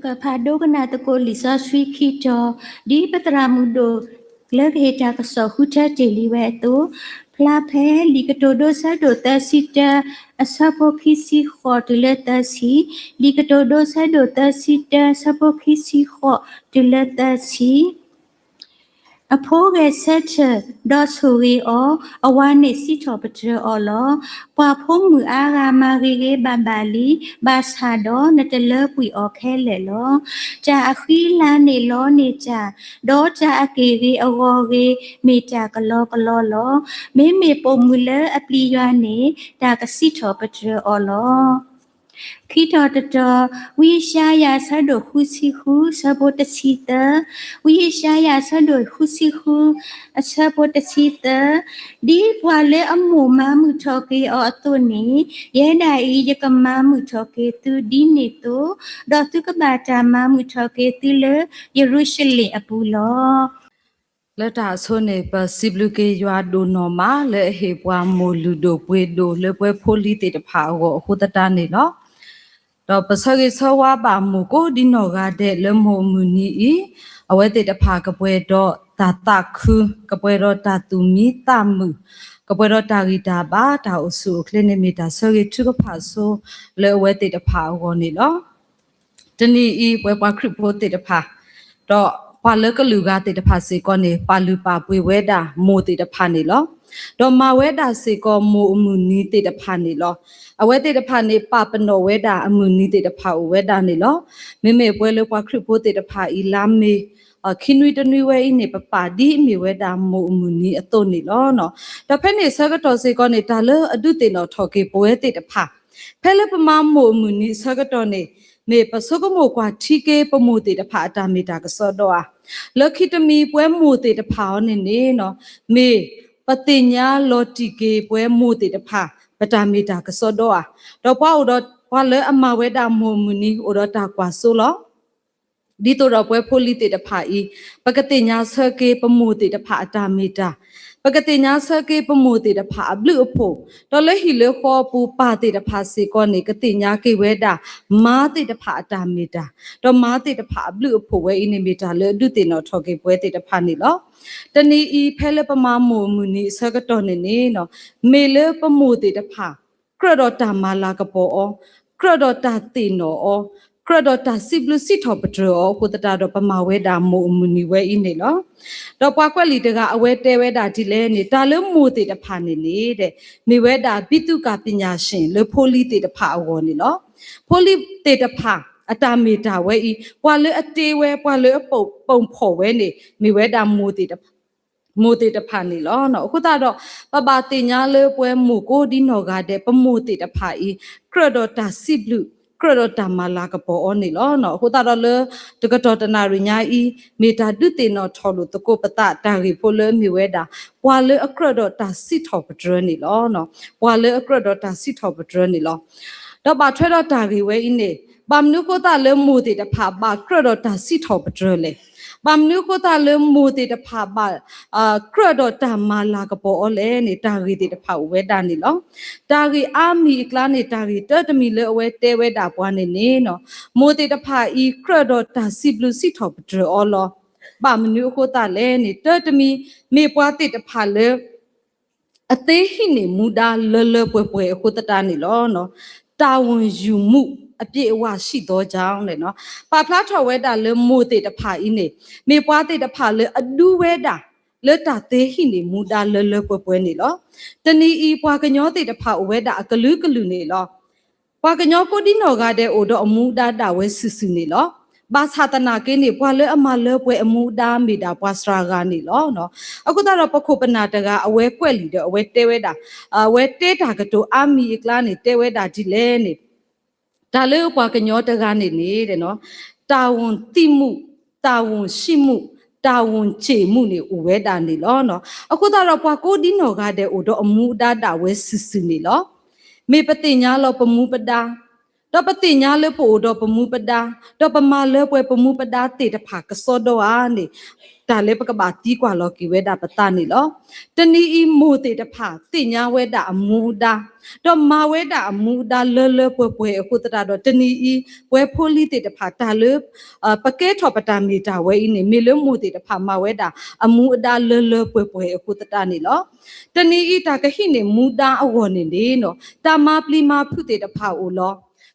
ပဖးဒိကနၣ်သကိးလံာ်စီဆှံခံတီၤ, ဒ်ပသရၣ်မုၣ်ဒိၣ်လၢကဟ့ၣ်တၢ်ကစီၣ်ဃုထၢတ့ၢ်လံဝဲအသိး, ဖျါဖဲလံာ်ကတိၤဒိဆၢဒိၣ်သၢဆံတၢ အဆၢဖိခံဆံဃိးတုၤလၢသၢဆံ, လံာ်ကတိၤဒိဆၢဒိၣ်သၢဆံတၢ အဆၢဖိခံဆံဃိးတုၤလၢသၢဆံ အဖိဂဲၤဆၢထၢၣ်ဒီးဆိၣ်ဂ့ၤအီၤ, အဝၤန့ၣ်စံးထီၣ်ပတြၢၤအီၤလီၤ. ပှၤဖိမုၣ်အါဂၤမၤဂ့ၤဂ့ၤဘၣ်ဘၣ်လံ, ဘၣ်ဆၣ်ဒီးနတလၢကွံာ်အီၤခဲလၢာ်လီၤ. တၢ်အဃံလၤန့ၣ်လီန့ၢ်တၢ်, ဒီးတၢ်အက့ၢ်ဂ့ၤအဂီၤဂ့ၤ မ့ၢ်တၢ်ကလီကလီလီၤ. မ့မ့ၢ်ပိာ်မုၣ်လၢအပျံၤယွၤန့ၣ် တၢ်ကစံးထီၣ်ပတြၢၤအီၤလီၤ. ခံတီၤတတီၤ, ဝံယၡါယၤအဆၢဒိၣ်ဃုဆံဃု အဆၢဖိတဆံသၢ, ဝံယၡါယၤအဆၢဒိၣ်ဃုဆံဃု အဆၢဖိတဆံသၢ, ဒ်ပှၤလၢအမိၢ်မၤမုာ်ထီၣ်က့ၤအီၤအသိးန့ၣ်, ယဲဒၣ်အံၤ ယကမၤမုာ်ထီၣ်က့ၤသုဒ်န့ၣ်အသိး, ဒီးသုကဘၣ်တၢ်မၤမုာ်ထီၣ်က့ၤသုလၢယရူၤၡလ့ၣ်အပူၤလီၤ. လၢတၢ်အဆိန့ၣ် ပစံးဘျုးက့ၤယွၤဒိၣ်နီၢ်မး လၢအဟ့ၣ်ပှၤမိၢ်လုၢ်ဒိၣ်ပှ့ၤဒိၣ်လၢပဝဲဖိလံၤသ့ၣ်တဖၣ်အဂီၢ်အဃိသတးန့ၣ်လီၤ. ဒီးပဆၢဂ့ၤဆၢဝါဘၣ်မိၢ်ကိးဒ်နီၢ်ဂၤဒဲးလၢမိၢ်အမုၢ်နံၤအံၤ, အဝဲသ့ၣ်တဖၣ်ကပှဲၤဒီးတၢ်သးခု, ကပှဲၤဒီးတၢ်သူၣ်မံသးမုာ်, ကပှဲၤဒီးတၢ်ဂံၢ်တၢ်ဘါ, တၢ်အိၣ်ဆူၣ်အိၣ်ချ့န့ၣ်မ့ၢ်တၢ်ဆၢဂ့ၤထုကဖၣ်ဆိလၢအဝဲသ့ၣ်တဖၣ်အဂီၢ်န့ၣ်လီၤ. တနံၤအံၤ ပဝဲပှၤခရံာ်ဖိသ့ၣ်တဖၣ်, ဒီးပှၤလၢကလုာ်ဂၤသ့ၣ်တဖၣ်စ့ၢ်ကီးန့ၣ် ပာ်လုၢ်ပာ်ပှ့ၤဝဲဒၣ်မိၢ်သ့ၣ်တဖၣ်န့ၣ်လီၤ. ဒီးမၤဝဲဒၣ်စ့ၢ်ကီးမိၢ်အမုၢ်နံၤသ့ၣ်တဖၣ်န့ၣ်လီၤ. အဝဲသ့ၣ်တဖၣ်န့ၣ် ပာ်ပနီၣ်ဝဲဒၣ်အမုၢ်နံၤသ့ၣ်တဖၣ်အိၣ်ဝဲဒၣ်န့ၣ်လီၤ. မ့မ့ၢ်ပဝဲလၢပှၤခရံာ်ဖိသ့ၣ်တဖၣ်အံၤ လါမ့ၤ ခံနွံတနွံဝဲအံၤန့ၣ် ပပာ်ဒ်အမ့ၢ်ဝဲဒၣ်မိၢ်အမုၢ်နံၤအသိးန့ၣ်လီၤ. ဒီးဖဲန့ၣ်အဆၢကတီၢ်စ့ၢ်ကီးန့ၣ် တၢ်လၢအဒုးသ့ၣ်နီၣ်ထီၣ်က့ၤပဝဲသ့ၣ်တဖၣ် ဖဲလၢပမၤမိၢ်အမုၢ်နံၤအဆၢကတီၢ်န့ၣ် မ့ၢ်ပဆိကမိၣ်ကွၢ်ထံက့ၤပမိၢ်သ့ၣ်တဖၣ်အတၢ်မ့ၢ်တၢ်ကစီဒီဧါ. လၢခံတမံၤပဝဲမိၢ်သ့ၣ်တဖၣ်အံၤန့ၣ်န့ၣ် မ့ၢ်ပသ့ၣ်ညါလီၤတံၢ်က့ၤပဝဲမိၢ်သ့ၣ်တဖၣ် ပတၢ်မ့ၢ်တၢ်ကစီဒီဧါ. ဒီးပှၤအိၣ်ဒီးပှၤလၢအမၤဝဲဒၣ်မိၢ်အမုၢ်နံၤအိၣ်ဒီးတၢ်ကွၢ်စိလီၤ. ဒ်သိးဒီးပဝဲဖိလံၤသ့ၣ်တဖၣ်အံၤ ပကသ့ၣ်ညါဆၢက့ၤပမိၢ်သ့ၣ်တဖၣ်အတၢ်မ့ၢ်တၢ်, ပကသ့ၣ်ညါဆၢက့ၤပမိၢ်သ့ၣ်တဖၣ်အဘျုးအဖှိၣ်, ဒီးလၢဟံၣ်လၢဃီအပူၤပၢ်သ့ၣ်တဖၣ်စ့ၢ်ကီးန့ၣ် ကသ့ၣ်ညါက့ၤဝဲဒၣ် မါသ့ၣ်တဖၣ်အတၢ်မ့ၢ်တၢ်, ဒီးမါသ့ၣ်တဖၣ်အဘျုးအဖှိၣ်ဝဲအံၤန့ၣ် မ့ၢ်တၢ်လၢအဒုးသ့ၣ်နီၣ်ထီၣ်က့ၤပဝဲသ့ၣ်တဖၣ်န့ၣ်လီၤ. တနံၤအံၤ ဖဲလၢပမၤမိၢ်အမုၢ်နံၤအဆၢကတီၢ်န့ၣ်န့ၣ် မ့ၢ်လၢပမိၢ်သ့ၣ်တဖၣ် ကြၢးဒီးတၢ်မၤလၤကပီၤအီၤ, ကြၢးဒီးတၢ်သ့ၣ်နီၣ်အီၤ, ကြၢးဒီးတၢ်စံးဘျုးစံးထီၣ်ပတြၢၤအီၤအဃိသတးဒီး ပမၤဝဲဒၣ်မိၢ်အမုၢ်နံၤဝဲအံၤန့ၣ်လီၤ. ဒီးပှၤကွဲးလံာ်တဂၤ အဝဲတဲဝဲဒၣ်ဒ်လဲၣ်န့ၣ် တၢ်လၢမိၢ်သ့ၣ်တဖၣ်န့ၣ်န့ၣ် မ့ၢ်ဝဲဒၣ် ဘံသူကၣ်ပညာရှင် လၢဖိလံၤသ့ၣ်တဖၣ်အဂီၢ်န့ၣ်လီၤ. ဖိလံၤသ့ၣ်တဖၣ် အတၢ်မ့ၢ်တၢ်ဝဲအံၤ ပှၤလၢအတ့ဝဲ ပှၤလၢအပိာ်ဖှိၣ်ဝဲန့ၣ် မ့ၢ်ဝဲဒၣ်မိၢ်သ့ၣ်တဖၣ် မိၢ်သ့ၣ်တဖၣ်န့ၣ်လီၤ. အဃိသတးဒီး ပဘၣ်သ့ၣ်ညါလၢပဝဲမိၢ်ကိးဒ်နီၢ်ဂၤဒဲး ပမိၢ်သ့ၣ်တဖၣ်အံၤ ကြၢးဒီးတၢ်စံးဘျုး ကြၢးဒီးတၢ်မၤလၤကပီၤအီၤန့ၣ်လီၤ. အဃိသတးဒီးလၢ တကတီၢ်တနၣ်ရံၣ်ညါအံၤ မ့ၢ်တၢ်ဒုးသ့ၣ်နီၣ်ထီၣ်လိာ်သကိးပသး တၢ်ဂ့ၢ်ဖိလၢမ့ၢ်ဝဲဒၣ် ပှၤလၢအကြၢးဒီးတၢ်စံးထီၣ်ပတြၢၤန့ၣ်လီၤ. ပှၤလၢအကြၢးဒီးတၢ်စံးထီၣ်ပတြၢၤန့ၣ်လီၤ. ဒီးဘၣ်ထွဲဒီးတၢ်ဂ့ၢ်ဝဲအံၤန့ၣ် ဘၣ်မနုၤအဃိသတးလၢမိၢ်သ့ၣ်တဖၣ်ဘၣ်ကြၢးဒီးတၢ်စံးထီၣ်ပတြၢၤလဲၣ်. ဘၣ်မနုၤအဃိသတးလၢမိၢ်သ့ၣ်တဖၣ်ဘၣ် ကြၢးဒီးတၢ်မၤလၤကပီၤအီၤလဲၣ်န့ၣ် တၢ်ဂ့ၢ်သ့ၣ်တဖၣ်အိၣ်ဝဲဒၣ်န့ၣ်လီၤ. တၢ်ဂ့ၢ်အါမံၤအကျါန့ၣ် တၢ်ဂ့ၢ်တၢတမံၤလၢအဝဲတဲဝဲဒၣ်ပှၤန့ၣ်န့ၣ် မိၢ်သ့ၣ်တဖၣ်အံၤ ကြၢးဒီးတၢ်စံးဘျုးစံးထီၣ်ပတြၢၤအီၤလီၤ. ဘၣ်မနုၤအဃိသတးလဲၣ်န့ၣ် တၢတမံၤ မ့ၢ်ပှၤသ့ၣ်တဖၣ်လၢ အသ့ဟံးန့ၢ်မူဒါလၢလၢပှဲၤပှဲၤအဃိသတးန့ၣ်လီၤ. တာဝန်ယူမှု အပြည့်အဝရှိသောကြောင့် ပာ်ဖျါထီၣ်ဝဲဒၣ်လၢမိၢ်သ့ၣ်တဖၣ်အံၤန့ၣ် မ့ၢ်ပှၤသ့ၣ်တဖၣ်လၢအဒူဝဲဒၣ် လၢတၢ်သ့ဟံးန့ၢ်မူဒါလၢလၢပှဲၤပှဲၤန့ၣ်လီၤ. တနံၤအံၤ ပှၤကညီသ့ၣ်တဖၣ်အိၣ်ဝဲဒၣ်အကလုာ်ကလုာ်န့ၣ်လီၤ. ပှၤကညီကိးဒ်နီၢ်ဂၤဒဲးအိၣ်ဒီးအမူဒါဒၣ်ဝဲစုာ်စုာ်န့ၣ်လီၤ. ဘၣ်ဆၣ်သနာ်က့န့ၣ် ပှၤလၢအမၤလၢပှဲၤအမူဒါမ့ၢ်ဒၣ်ပှၤစှၤဂၤန့ၣ်လီၤ. အဃိသတးဒီးပခိၣ်ပနၢ်တဂၤ အဝဲကွဲးလံာ်ဒီးအဝဲတဲဝဲဒၣ် အဝဲတဲတၢ်ကတိၤအါမံၤအကျါန့ၣ် တဲဝဲဒၣ်ဒ်လဲၣ်န့ၣ် တၢ်လၢပှၤကညီတဂၤန့ၣ်န့ၣ် တာဝန်သိမှု, တာဝန်ရှိမှု, တာဝန်ကျေမှုန့ၣ် အိၣ်ဝဲဒၣ်န့ၣ်လီၤ. အဃိသတးဒီးပှၤကိးဒ်နီၢ်ဂၤဒဲးအိၣ်ဒီးအမူဒါဒၣ်ဝဲစုာ်စုာ်န့ၣ်လီၤ. မ့ၢ်ပသ့ၣ်ညါလီၤပမူပဒါ ဒီးပသ့ၣ်ညါလၢပအိၣ်ဒီးပမူပဒါ, ဒီးပမၤလၢပှဲၤပမူပဒါသ့ၣ်တဖၣ်ကစီဒီဧါန့ၣ်, တၢ်လၢပကဘၣ်သံကွၢ်လီၤက့ၤဝဲဒၣ်ပသးန့ၣ်လီၤ. တနံၤအံၤမိၢ်သ့ၣ်တဖၣ်သ့ၣ်ညါဝဲဒၣ်အမူအဒါ, ဒီးမၤဝဲဒၣ်အမူအဒါလၢလၢပှဲၤပှဲၤအဃိသတးဒီး တနံၤအံၤ ပဝဲဖိလံၤသ့ၣ်တဖၣ် တၢ်လၢပကဲထီၣ်ပတၢ်မ့ၢ်တၢ်ဝဲအံၤန့ၣ် မ့ၢ်လၢမိၢ်သ့ၣ်တဖၣ်မၤဝဲဒၣ်အမူအဒါလၢလၢပှဲၤပှဲၤအဃိသတးန့ၣ်လီၤ. တနံၤအံၤတၢ်ကဟံးန့ၢ်မူဒါအဂီၢ်န့ၣ်န့ၣ် တၢ်မၤပျံၤမၤဖုးသ့ၣ်တဖၣ်အိၣ်လီၤ.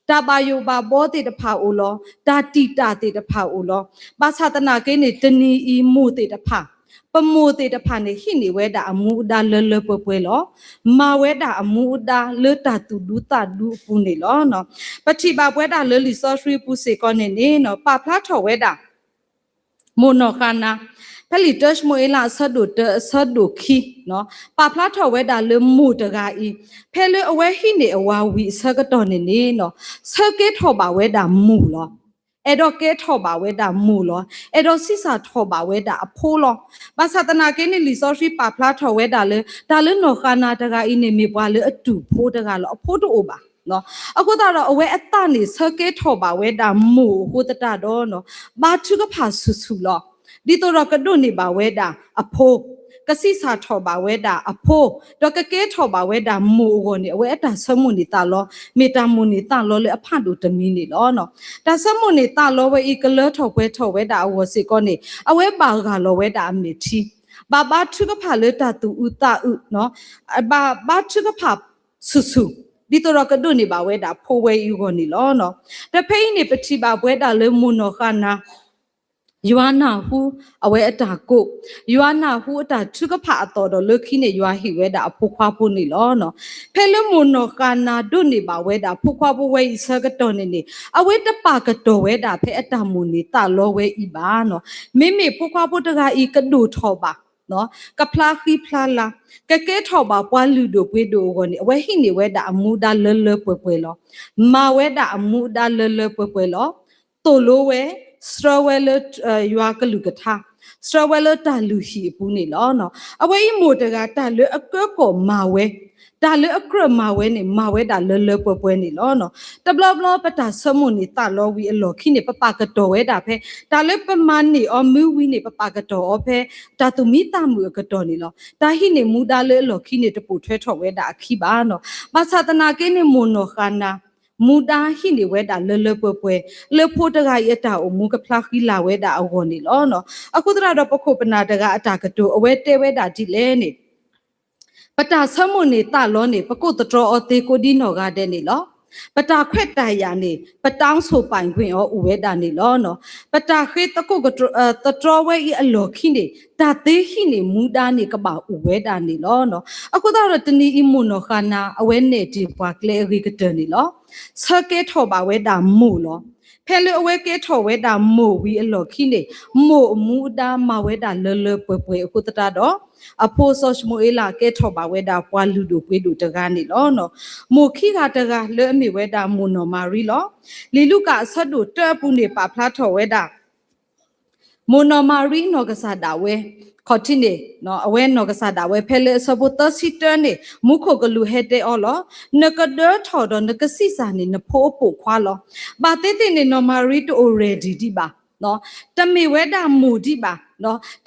တၢ်ဘၣ်ယိၣ်ဘၣ်ဘီသ့ၣ်တဖၣ်အိၣ်လီၤ. တၢ်တံာ်တာ်သ့ၣ်တဖၣ်အိၣ်လီၤ. ဘၣ်ဆၣ်သနာ်က့န့ၣ် တနံၤအံၤမိၢ်သ့ၣ်တဖၣ်, ပမိၢ်သ့ၣ်တဖၣ်န့ၣ် ဟံးန့ၢ်ဝဲဒၣ်အမူအဒါလၢလၢပှဲၤပှဲၤလီၤ. မၤဝဲဒၣ်အမူအဒါလၢတၢ်သူၣ်ဒူသးဒူအပူၤန့ၣ်လီၤ. ပထံၣ်ဘၣ်ပဝဲဒၣ်လၢလံာ်စီဆှံပူၤစ့ၢ်ကီးန့ၣ်န့ၣ် ပာ်ဖျါထီၣ်ဝဲဒၣ် မိၢ်နီၢ်ဃါနၤ, ဖဲလံာ်တၢၡမူၤအ့လးအဆၢဒိၣ်တၢအဆၢဒိၣ်ခံ, ပာ်ဖျါထီၣ်ဝဲဒၣ်လၢမိၢ်တဂၤအံၤ, ဖဲလၢအဝဲဟံးန့ၢ်အဝၤဝံၤအဆၢကတီၢ်န့ၣ်န့ၣ်, ဆၢကဲထီၣ်ဘၣ်ဝဲဒၣ်မိၢ်လီၤ. အဲၣ်ဒိးကဲထီၣ်ဘၣ်ဝဲဒၣ်မိၢ်လီၤ. အဲၣ်ဒိးဆံးစၢ်ထီၣ်ဘၣ်ဝဲဒၣ်အဖိလီၤ. ဘၣ်ဆၣ်သနာ်က့န့ၣ် လံာ်စီဆှံပာ်ဖျါထီၣ်ဝဲဒၣ်လၢ တၢ်လၢနီၢ်ဃါနၤတဂၤအံၤန့ၣ် မ့ၢ်ပှၤလၢအတူၢ်ဖိတဂၤလီၤ. အဖိတအိၣ်ဘၣ်. အဃိသတးဒီး အဝဲအသးန့ၣ် ဆၢကဲထီၣ်ဘၣ်ဝဲဒၣ်မိၢ်အဃိသတးဒီး ဘါထုကဖၣ်ဆူၣ်ဆူၣ်လီၤ. ဒ်သိးဒီးကဒိးန့ၢ်ဘၣ်ဝဲဒၣ်အဖိ, ကဆံးစၢ်ထီၣ်ဘၣ်ဝဲဒၣ်အဖိ, ဒီးကကဲထီၣ်ဘၣ်ဝဲဒၣ်မိၢ်အဂီၢ်န့ၣ် အဝဲအတၢ်ဆၢမိၣ်န့ၢ်သးလီ, မ့ၢ်တၢ်မိၣ်န့ၢ်သးလီလၢအဖးဒိၣ်တမံၤန့ၣ်လီၤ. တၢ်ဆၢမိၣ်န့ၢ်သးလီဝဲအံၤ ကလၢထီၣ်ပှဲၤထီၣ်ဝဲဒၣ်အဂီၢ်စ့ၢ်ကီးန့ၣ် အဝဲဘၣ်ဂၢ်လီၤဝဲဒၣ်အမဲာ်ထံ, ဘၣ်ဘါထုကဖၣ်လၢတၢ်သူၣ်အုးသးအုး, ဘၣ်ဘါထုကဖၣ်ဆူၣ်ဆူၣ်, ဒ်သိးဒီးကဒိးန့ၢ်ဘၣ်ဝဲဒၣ်ဖိဝဲအံၤအဂီၢ်န့ၣ်လီၤ. ဒီးဖဲအံၤန့ၣ် ပထံၣ်ဘၣ်ပဝဲဒၣ်လၢမိၢ်နီၢ်ဃါနၤ ယွၤနၢ်ဟူအဝဲအတၢ်ကိး, ယွၤနၢ်ဟူအတၢ်ထုကဖၣ်အသီၣ်ဒီးလၢခံန့ၣ် ယွၤဟ့ၣ်ဝဲဒၣ်အဖိခွါဖိန့ၣ်လီၤ. ဖဲလၢမိၢ်နီၢ်ဃါနၤဒိးန့ၢ်ဘၣ်ဝဲဒၣ်ဖိခွါဖိဝဲအံၤဆၢကတီၢ်န့ၣ်န့ၣ် အဝဲတပာ်ကတီၢ်ဝဲဒၣ်ဖဲအတၢ်မိၣ်န့ၢ်သးလီဝဲအံၤဘၣ်. မ့မ့ၢ်ဖိခွါဖိတဂၤအံၤကဒိၣ်ထီၣ်ဘၣ်, ကဖျါဃံဖျါလၤ, ကကဲထီၣ်ဘၣ်ပှၤလုၢ်ဒိၣ်ပှ့ၤဒိၣ်အဂီၢ်န့ၣ် အဝဲဟံးန့ၢ်ဝဲဒၣ်အမူဒါလၢလၢပှဲၤပှဲၤလီၤ. မၤဝဲဒၣ်အမူဒါလၢလၢပှဲၤပှဲၤလီၤ. သိၣ်လိဝဲ, ဆှၢဝဲလၢ ယွၤကလုၢ်ကထါ, ဆှၢဝဲလၢတၢ်လုၢ်ဟံၣ်အပူၤန့ၣ်လီၤ. အဝဲအံၤမိၢ်တဂၤ တၢ်လၢအကၢကီၢ်မၤဝဲ, တၢ်လၢအကြၢးမၤဝဲန့ၣ် မၤဝဲဒၣ်လၢလၢပှဲၤပှဲၤန့ၣ်လီၤ. တဘျီဘျီပတၢ်ဆၢမိၣ်န့ၢ်သးလီဝံၤအလီၢ်ခံန့ၣ် ပပာ်ကတီၢ်ဝဲဒၣ်ဖဲ တၢ်လၢပမၤန့ၢ်အီၤမုၢ်ဝံၤန့ၣ် ပပာ်ကတီၢ်အီၤဖဲ တၢ်သူၣ်မံသးမုာ်အကတီၢ်န့ၣ်လီၤ. တၢ်ဟံးန့ၢ်မူဒါလၢအလီၢ်ခံန့ၣ် တပိာ်ထွဲထီၣ်ဝဲဒၣ်အခံဘၣ်. ဘၣ်ဆၣ်သနာ်က့န့ၣ် မိၢ်နီၢ်ဃါနၤ မူဒါဟံးန့ၢ်ဝဲဒၣ်လၢလၢပှဲၤပှဲၤ လၢဖိတဂၤအံၤအတၢ်အိၣ်မူကဖျါဃံလၤဝဲဒၣ်အဂီၢ်န့ၣ်လီၤ. အဃိသတးဒီး ပခိၣ်ပနၢ်တဂၤအတၢ်ကတိၤ အဝဲတဲဝဲဒၣ်ဒ်လဲၣ်န့ၣ် ပတၢ်ဆၢမိၣ်န့ၢ်သးလီန့ၣ် ပကိးသတြီအီၤသ့ကိးဒ်နီၢ်ဂၤဒဲးန့ၣ်လီၤ. ပတၢ်ခွဲးတၢ်ယာ်န့ၣ် ပတၢ်အိၣ်ဆိၣ်ပာ်ကွံာ်အီၤအိၣ်ဝဲဒၣ်န့ၣ်လီၤ. ပတၢ်ဃ့သကိးသတြီဝဲအံၤအလီၢ်ခံန့ၣ် တၢ်သ့ဟံးန့ၢ်မူဒါန့ၣ် ကဘၣ်အိၣ်ဝဲဒၣ်န့ၣ်လီၤ. အဃိသတးဒီးတနံၤအံၤမိၢ်နီၢ်ဃါနၤ အဝဲနဲၣ်တ့ၢ်ပှၤကျဲအဂ့ၤကတၢၢ်န့ၣ်လီၤ. ဆၢကဲထီၣ်ဘၣ်ဝဲဒၣ်မိၢ်လီၤ. ဖဲလၢအဝဲကဲထီၣ်ဝဲဒၣ်မိၢ်ဝံၤအလီၢ်ခံန့ၣ် မိၢ်အမူအဒါမၤဝဲဒၣ်လၢလၢပှဲၤပှဲၤအဃိသတးဒီး အဖိစီၤၡမူၤအ့လးကဲထီၣ်ဘၣ်ဝဲဒၣ်ပှၤလုၢ်ဒိၣ်ပှ့ၤဒိၣ်တဂၤန့ၣ်လီၤ. မိၢ်ခံဂၤတဂၤလၢအမ့ၢ်ဝဲဒၣ်မိၢ်နီၢ်မၤရံလီၤ. လံာ်လူၤကၣ်အဆၢဒိၣ်တၢအပူၤန့ၣ် ပာ်ဖျါထီၣ်ဝဲဒၣ် မိၢ်နီၢ်မၤရံနီၢ်ကစၢ်ဒၣ်ဝဲ ခီၣ်ထံးန့ၣ် အဝဲနီၢ်ကစၢ်ဒၣ်ဝဲဖဲလၢအဆၢဖိသၢဆံတၢန့ၣ် မူခိၣ်ကလူးဟဲတဲအီၤလီၤ. နကဒၢထီၣ်ဒီးနကဆံးစၢ်န့ၣ် နဖိအပိာ်ခွါလီၤ. ဘၣ်သ့ၣ်သ့ၣ်န့ၣ် နီၢ်မၤရံတအိၣ် ready ဒံးဘၣ်. တမ့ၢ်ဝဲဒၣ်မိၢ်ဒံးဘၣ်.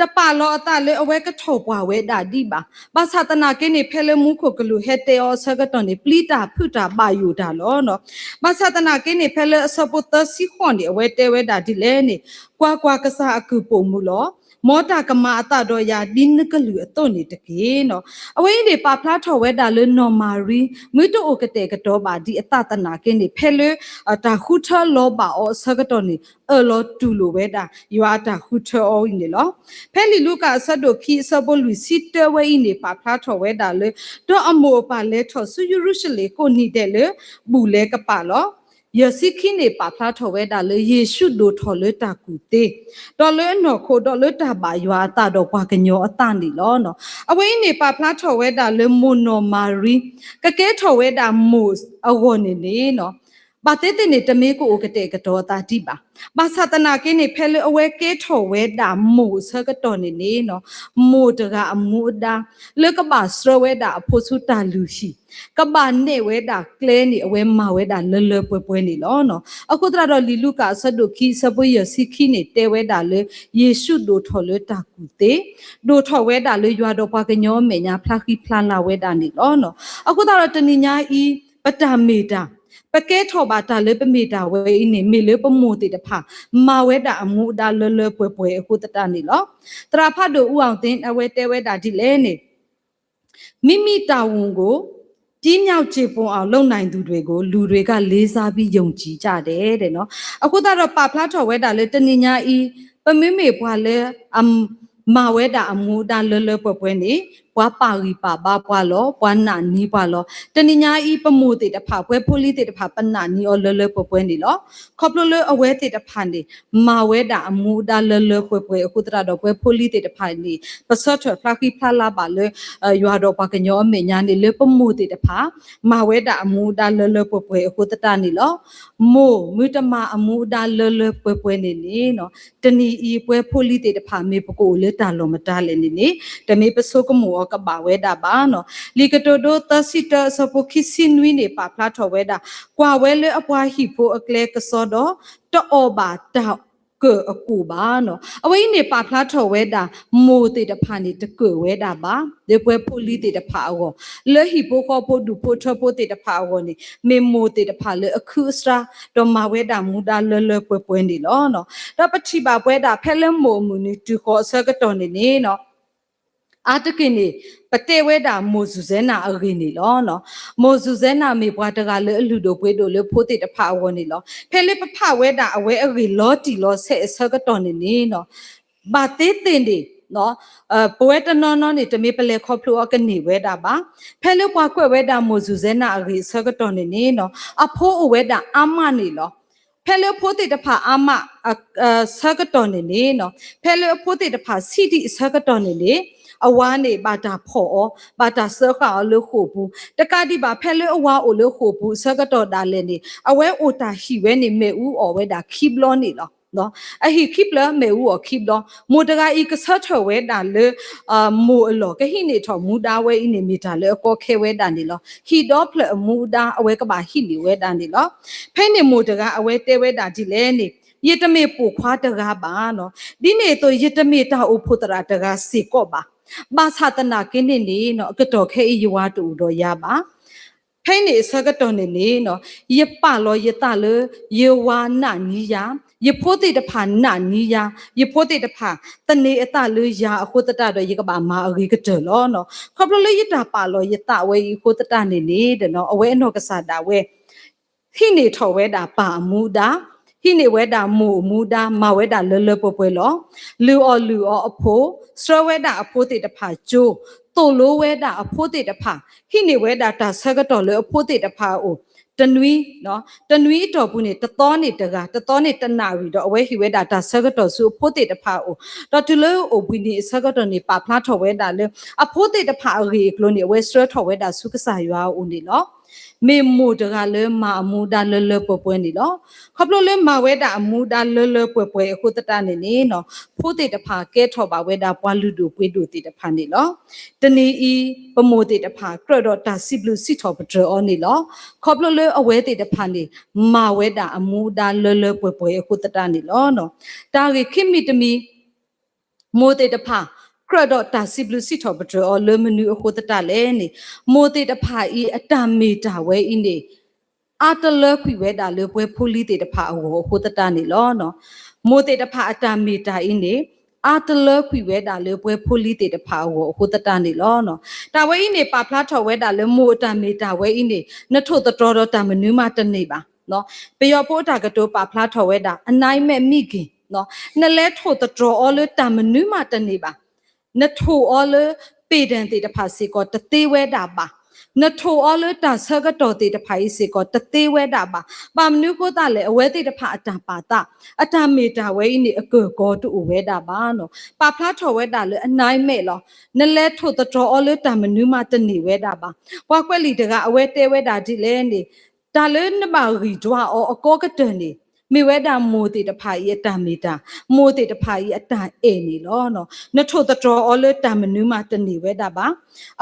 တပာ်လီၤအသးလၢအဝဲကထီၣ်ပှၢ်ဝဲဒၣ်ဒံးဘၣ်. ဘၣ်ဆၣ်သနာ်က့န့ၣ် ဖဲလၢမူခိၣ်ကလူးဟဲတဲအီၤအဆၢကတီၢ်န့ၣ် ပျံၤတၢ်ဖုးတၢ်ဘၣ်ယိၣ်တၢ်လီၤ. ဘၣ်ဆၣ်သနာ်က့န့ၣ် ဖဲလၢအဆၢဖိသၢဆံဃိးန့ၣ် အဝဲတဲဝဲဒၣ်ဒ်လဲၣ်န့ၣ် ကွၢ်ကွၢ်, ကစၢ်အကုၢ်ပိာ်မုၣ်လီၤ. မ်တၢ်ကမၤအသးဒီးယၤဒ်နကလုၢ်အသိးန့ၣ်တက့ၢ်. အဝဲအံၤန့ၣ် ပာ်ဖျါထီၣ်ဝဲဒၣ်လၢနီၢ်မၤရံ မ့ၢ်တအိၣ်ကတဲာ်ကတီၤဘၣ်ဒံးအသးသနာ်က့န့ၣ် ဖဲလၢ တၢ်ဃုထၢလီၤဘၣ်အီၤအဆၢကတီၢ်န့ၣ် အၢၣ်လီၤတူၢ်လိာ်ဝဲဒၣ် ယွၤအတၢ်ဃုထၢအီၤအံၤန့ၣ်လီၤ. ဖဲလံာ်လူၤကၣ်အဆၢဒိၣ်ခံအဆၢဖိလွံၢ်ဆံတၢဝဲအံၤန့ၣ် ပာ်ဖျါထီၣ်ဝဲဒၣ်လၢ ဒီးအမိၢ်အပၢ်လဲၤထီၣ်ဆူယရူၤၡလ့ၣ်ကိးနံၤဒဲးလၢ ဘူၣ်လဲၤကပာ်လီၤ. ယဲၢ်ဆံခံန့ၣ် ပာ်ဖျါထီၣ်ဝဲဒၣ်လၢယ့ၣ်ၡူးဒိၣ်ထီၣ်လၢတၢ်ကူၣ်သ့, ဒီးလၢအနီၢ်ခိ ဒီးလၢတၢ်ဘၣ်ယွၤအသးဒီးပှၤကညီအသးန့ၣ်လီၤ. အဝဲအံၤန့ၣ် ပာ်ဖျါထီၣ်ဝဲဒၣ်လၢမိၢ်နီၢ်မၤရံ ကကဲထီၣ်ဝဲဒၣ်မိၢ်အဂီၢ်န့ၣ်န့ၣ် ဘၣ်သ့ၣ်သ့ၣ်န့ၣ် တမ့ၢ်ကအိၣ်ကတဲာ်ကတီၤအသးဒံးဘၣ်. ဘၣ်ဆၣ်သနာ်က့န့ၣ် ဖဲလၢအဝဲကဲထီၣ်ဝဲဒၣ်မိၢ်အဆၢကတီၢ်န့ၣ်န့ၣ် မိၢ်တဂၤအမူအဒါ လၢကဘၣ်ဆှၢဝဲဒၣ်အဖိဆူတၢ်လုၢ်ဟံၣ်, ကဘၣ်နဲၣ်ဝဲဒၣ်ကျဲန့ၣ် အဝဲမၤဝဲဒၣ်လၢလၢပှဲၤပှဲၤန့ၣ်လီၤ. အဃိသတးဒီးလံာ်လူၤကၣ်အဆၢဒိၣ်ခံ အဆၢဖိယဲၢ်ဆံခံန့ၣ် တဲဝဲဒၣ်လၢ ယ့ၣ်ၡူးဒိၣ်ထီၣ်လၢတၢ်ကူၣ်သ့, ဒိၣ်ထီၣ်ဝဲဒၣ်လၢယွၤဒီးပှၤကညီအမဲာ်ညါ ဖျါဃံဖျါလၤဝဲဒၣ်န့ၣ်လီၤ. အဃိသတးဒီးတနံၤညါအံၤ ပတၢ်မ့ၢ်တၢ် ပကဲထီၣ်ဘၣ်တၢ်လၢပမ့ၢ်တၢ်ဝဲအံၤန့ၣ် မ့ၢ်လၢပမိၢ်သ့ၣ်တဖၣ် မၤဝဲဒၣ်အမူအဒါလၢလၢပှဲၤပှဲၤအဃိသတးန့ၣ်လီၤ. သရၣ်ဖးဒိၣ် ဦးအောင်သိန်း အဝဲတဲဝဲဒၣ်ဒ်လဲၣ်န့ၣ် မိမိတာဝန်ကို ပြင်းမြောက်ကျေပွန်အောင်လုပ်နိုင်သူတွေကို လူတွေကလေးစားပြီးယုံကြည်ကြတယ်တဲ့နော်. အဃိသတးဒီးပာ်ဖျါထီၣ်ဝဲဒၣ်လၢတနံၤညါအံၤ ပမ့မ့ၢ်ပှၤလၢအ မၤဝဲဒၣ်အမူအဒါလၢလၢပှဲၤပှဲၤန့ၣ် ပှၤပာ်ဂံၢ်ပာ်ဘါပှၤလီၤ, ပှၤနာ်န့ၢ်ပှၤလီၤ. တနံၤညါအံၤ ပမိၢ်သ့ၣ်တဖၣ် ပှၤဖိလံၤသ့ၣ်တဖၣ် ပနာ်န့ၢ်အီၤလၢလၢပှဲၤပှဲၤန့ၣ်လီၤ. ခီဖျိလၢအဝဲသ့ၣ်တဖၣ်န့ၣ် မၤဝဲဒၣ်အမူအဒါလၢလၢပှဲၤပှဲၤအဃိသတးဒီး ပှၤဖိလံၤသ့ၣ်တဖၣ်န့ၣ် ပဆၢထၢၣ်ဖျါဃံဖျါလၤဘၣ်လၢ ယွၤဒီးပှၤကညီအမဲာ်ညါန့ၣ် လၢပမိၢ်သ့ၣ်တဖၣ် မၤဝဲဒၣ်အမူအဒါလၢလၢပှဲၤပှဲၤအဃိသတးန့ၣ်လီၤ. မိၢ်မုၢ်တမၤအမူအဒါလၢလၢပှဲၤပှဲၤန့ၣ်န့ၣ် တနံၤအံၤပှၤဖိလံၤသ့ၣ်တဖၣ် မ့ၢ်ပကအိၣ်လၢတၢ်လီၢ်မတၤလဲၣ်န့ၣ်န့ၣ် တမ့ၢ်ပဆိကမိၣ်အီၤကဘၣ်ဝဲဒၣ်ဘၣ်နီၤ. လံာ်ကတိၤဒိ သၢဆံတၢ အဆၢဖိခံဆံနွံန့ၣ် ပာ်ဖျါထီၣ်ဝဲဒၣ် ကွၢ်ဝဲလၢအပှၤဟံၣ်ဖိအကျဲကစီဒီး တအီၣ်ဘၣ်တၢ်ကၢၣ်အကူၣ်ဘၣ်နီၤ. အဝဲအံၤန့ၣ် ပာ်ဖျါထီၣ်ဝဲဒၣ် မိၢ်သ့ၣ်တဖၣ်န့ၣ် တကၢၣ်ဝဲဒၣ်ဘၣ် လၢပှၤဖိလံၤသ့ၣ်တဖၣ်အဂီၢ်, လၢဟံၣ်ဖိဃီဖိဒူၣ်ဖိထၢဖိသ့ၣ်တဖၣ်အဂီၢ်န့ၣ် မ့ၢ်မိၢ်သ့ၣ်တဖၣ်လၢအခုအစှၤ ဒီးမၤဝဲဒၣ်မူဒါလၢလၢပှဲၤပှဲၤန့ၣ်လီၤ. ဒီးပထံၣ်ဘၣ်ပဝဲဒၣ် ဖဲလၢမိၢ်အမုၢ်နံၤတုၤဃီၤအဆၢကတီၢ်န့ၣ်န့ၣ် အါတက့ၢ်န့ၣ် ပတဲဝဲဒၣ်မိၢ်စူၢ်စဲနၤအဂ့ၢ်န့ၣ်လီၤ. မိၢ်စူၢ်စဲနၤမ့ၢ်ပှၤတဂၤလၢအလုၢ်ဒိၣ်ပှ့ၤဒိၣ်လၢ ဖိသ့ၣ်တဖၣ်အဂီၢ်န့ၣ်လီၤ. ဖဲလၢပဖးဝဲဒၣ်အဝဲအဂ့ၢ်လီၤတံၢ်လီၤဆဲးအဆၢကတီၢ်န့ၣ်န့ၣ် ဘၣ်သ့ၣ်သ့ၣ်န့ၣ် ပဝဲတနီၤနီၤန့ၣ် တမ့ၢ်ပလဲၤခီဖျိအီၤကန့ၢ်ဝဲဒၣ်ဘၣ်. ဖဲလၢပှၤကွဲးဝဲဒၣ်မိၢ်စူၢ်စဲနၤအဂ့ၢ်အဆၢကတီၢ်န့ၣ်န့ၣ် အဖိအိၣ်ဝဲဒၣ်အါမးန့ၣ်လီၤ. ဖဲလၢဖိသ့ၣ်တဖၣ်အါမး အဆၢကတီၢ်န့ၣ်န့ၣ် ဖဲလၢအဖိသ့ၣ်တဖၣ်ဆံးဒံးအဆၢကတီၢ်န့ၣ်န့ၣ် အဝၤန့ၣ် ဘၣ်တၢ်ဖီၣ်အီၤ ဘၣ်တၢ်စၢဃာ်အီၤလၢဃိာ်ပူၤ, တကးဒံးဘၣ် ဖဲလၢအဝၤအိၣ်လၢဃိာ်ပူၤအဆၢကတီၢ်ဒၣ်လဲာ်န့ၣ် အဝဲအိၣ်တၢ်ဟံၣ်ဝဲန့ၣ် မ့ၣ်အူအီၣ်ဝဲဒၣ်ခံဘျီန့ၣ်လီၤ. အဟံၣ်ခံဖျၢၣ်မ့ၣ်အူအီၣ်ခံဘျီ, မိၢ်တဂၤအံၤကဆၢထၢၣ်ဝဲဒၣ်လၢ မိၢ်အလီၢ် ကဟံးန့ၢ်ထီၣ်မူဒါဝဲအံၤန့ၣ် မ့ၢ်တၢ်လၢအကီခဲဝဲဒၣ်န့ၣ်လီၤ. ဟံၣ်ဒီဖျၢၣ်အမူဒါ အဝဲကဘၣ်ဟံးန့ၢ်ဝဲဒၣ်န့ၣ်လီၤ. ဖဲန့ၣ်မိၢ်တဂၤအဝဲတဲဝဲဒၣ်ဒ်လဲၣ်န့ၣ် ယတမ့ၢ်ပိာ်ခွါတဂၤဘၣ်နီၤ. ဒ်န့ၣ်အသိး ယတမ့ၢ်တၢ်အိၣ်ဖှိၣ်သရၣ်တဂၤစ့ၢ်ကီးဘၣ်. ဘၣ်ဆၣ်သနာ်က့န့ၣ်န့ၣ် အကတီၢ်ခဲအံၤယဝၤတအိၣ်ဒီးယၤဘၣ်. ဖဲန့ၣ်အဆၢကတီၢ်န့ၣ်န့ၣ် ယပာ်လီၤယသးလၢ ယဝၤနာ်န့ၢ်ယၤ, ယဖိသ့ၣ်တဖၣ်နာ်န့ၢ်ယၤ, ယဖိသ့ၣ်တဖၣ်သန့ၤအသးလၢယၤအဃိသတးဒီး ယကဘၣ်မၤအဂ့ၤကတၢၢ်လီၤ. ခီဖျိလၢယတၢ်ပာ်လီၤယသးဝဲအံၤအဃိသတးန့ၣ်န့ၣ် အဝဲအနီၢ်ကစၢ်ဒၣ်ဝဲ ဟံးန့ၢ်ထီၣ်ဝဲဒၣ်ပၢ်အမူအဒါ, ဟံးန့ၢ်ဝဲဒၣ်မိၢ်အမူအဒါ မၤဝဲဒၣ်လၢလၢပှဲၤပှဲၤလီၤ. လုၢ်အီၣ်လုၢ်အီအဖိ, ဆှၢဝဲဒၣ်အဖိသ့ၣ်တဖၣ်ကၠိ, သိၣ်လိဝဲဒၣ်အဖိသ့ၣ်တဖၣ်, ဟံးန့ၢ်ဝဲဒၣ်တၢ်ဆၢကတီၢ်လၢအဖိသ့ၣ်တဖၣ်အအိၣ်, တနွံ တနွံအတီၢ်ပူၤန့ၣ် တသီန့ၣ်တဂၤ, တသီန့ၣ်တနၣ်ရံၣ်ဒီး အဝဲဟ့ၣ်ဝဲဒၣ်တၢ်ဆၢကတီၢ်ဆူအဖိသ့ၣ်တဖၣ်အအိၣ်, ဒီးတုၤလၢအိၣ်ဘှံးနံၤအဆၢကတီၢ်န့ၣ် ပာ်ဖျါထီၣ်ဝဲဒၣ်လၢ အဖိသ့ၣ်တဖၣ်အဂ့ၢ်အကျိၤန့ၣ် အဝဲဆှၢထီၣ်ဝဲဒၣ်ဆူကစၢ်ယွၤအအိၣ်န့ၣ်လီၤ. မ့ၢ်မိၢ်တဂၤလၢမၤအမူအဒါလၢလၢပှဲၤပှဲၤန့ၣ်လီၤ. ခီဖျိလၢမၤဝဲဒၣ်အမူအဒါလၢလၢပှဲၤပှဲၤအဃိသတးန့ၣ်န့ၣ် ဖိသ့ၣ်တဖၣ်ကဲထီၣ်ဘၣ်ဝဲဒၣ်ပှၤလုၢ်ဒိၣ်ပှ့ၤဒိၣ်သ့ၣ်တဖၣ်န့ၣ်လီၤ. တနံၤအံၤ ပမိၢ်သ့ၣ်တဖၣ် ကြၢးဒီးတၢ်စံးဘျုးစံးထီၣ်ပတြၢၤအီၤန့ၣ်လီၤ. ခီဖျိလၢအဝဲသ့ၣ်တဖၣ်န့ၣ် မၤဝဲဒၣ်အမူအဒါလၢလၢပှဲၤပှဲၤအဃိသတးန့ၣ်လီၤ. တၢ်ဂ့ၢ်ခံမံၤတမံၤ မိၢ်သ့ၣ်တဖၣ် ကြၢးဒီးတၢ်စံးဘျုးစံးထီၣ်ပတြၢၤအီၤလၢမနုၤအဃိသတးလဲၣ်န့ၣ်, မိၢ်သ့ၣ်တဖၣ်အံၤအတၢ်မ့ၢ်တၢ်ဝဲအံၤန့ၣ် အါတလၢကွံာ်ဝဲဒၣ်လၢပှဲၤဖိလံၤသ့ၣ်တဖၣ်အဂီၢ်အဃိသတးန့ၣ်လီၤ. မိၢ်သ့ၣ်တဖၣ်အတၢ်မ့ၢ်တၢ်အံၤန့ၣ် အါတလၢကွံာ်ဝဲဒၣ်လၢပှဲၤဖိလံၤသ့ၣ်တဖၣ်အဂီၢ်အဃိသတးန့ၣ်လီၤ. တၢ်ဝဲအံၤန့ၣ် ပာ်ဖျါထီၣ်ဝဲဒၣ်လၢမိၢ်အတၢ်မ့ၢ်တၢ်ဝဲအံၤန့ၣ် နထိၣ်သတြီၤဒီးတၢ်မနုၤမးတန့ၢ်ဘၣ်. ပယီၤဖိအတၢ်ကတိၤပာ်ဖျါထီၣ်ဝဲဒၣ် အနၢ်မဲာ်မံဂ့ၤ, နလဲၤထိၣ်သတြီၤအီၤလၢတၢ်မနုၤမးတန့ၢ်ဘၣ်. နထိၣ်အီၤလၢ ပ့ၢ်ဒၢၣ်သ့ၣ်တဖၣ်စ့ၢ်ကီး တသ့ဝဲဒၣ်ဘၣ်. နထိၣ်အီၤလၢတၢ်ဆၢကတီၢ်သ့ၣ်တဖၣ်အံၤစ့ၢ်ကီး တသ့ဝဲဒၣ်ဘၣ်. ဘၣ်မနုၤအဃိသတးလဲၣ်, အဝဲသ့ၣ်တဖၣ်အတၢ်ပာ်သး အတၢ်မ့ၢ်တၢ်ဝဲအံၤန့ၣ် အကၢၢ်ကီတအိၣ်ဝဲဒၣ်ဘၣ်နီၤ. ပာ်ဖျါထီၣ်ဝဲဒၣ်လၢအနၢ်မဲာ်လီၤ. နလဲၤထိၣ်သတြီၤအီၤလၢတၢ်မနုၤမးတန့ၢ်ဝဲဒၣ်ဘၣ်. ပှၤကွဲးလံာ်တဂၤ အဝဲတဲဝဲဒၣ်ဒ်လဲၣ်န့ၣ် တၢ်လၢနဘၣ်ဂံၢ်ဒွးအီၤအကီကတၢၢ်န့ၣ် မ့ၢ်ဝဲဒၣ်မိၢ်သ့ၣ်တဖၣ်အံၤအတၢ်မ့ၢ်တၢ်, မိၢ်သ့ၣ်တဖၣ်အံၤအတၢ်အဲၣ်န့ၣ်လီၤ. နထိၣ်သတြီၤအီၤလၢတၢ်မနုၤမးတန့ၢ်ဝဲဒၣ်ဘၣ်.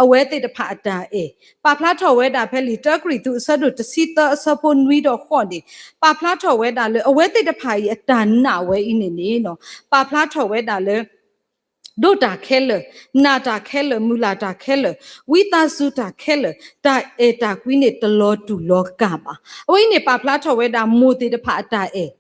အဝဲသ့ၣ်တဖၣ်အတၢ်အဲၣ် ပာ်ဖျါထီၣ်ဝဲဒၣ်ဖဲလံာ်တၢကရံၣ်သူးအဆၢဒိၣ်တဆံသၢအဆၢဖိနွံဒီးဃိးန့ၣ် ပာ်ဖျါထီၣ်ဝဲဒၣ်လၢ အဝဲသ့ၣ်တဖၣ်အံၤအတၢ်နာ်ဝဲအံၤန့ၣ်န့ၣ် ပာ်ဖျါထီၣ်ဝဲဒၣ်လၢ ဒိၣ်တၢ်ခဲလၢာ်, နာ်တၢ်ခဲလၢာ်, မုၢ်လၢ်တၢ်ခဲလၢာ်, ဝံသးစူၤတၢ်ခဲလၢာ်, တၢ်အဲၣ်တၢ်ကွံန့ၣ်တလီၤတူာ်လီၤကာ်ဘၣ်. အဝဲအံၤန့ၣ် ပာ်ဖျါထီၣ်ဝဲဒၣ်မိၢ်သ့ၣ်တဖၣ်အတၢ်အဲၣ်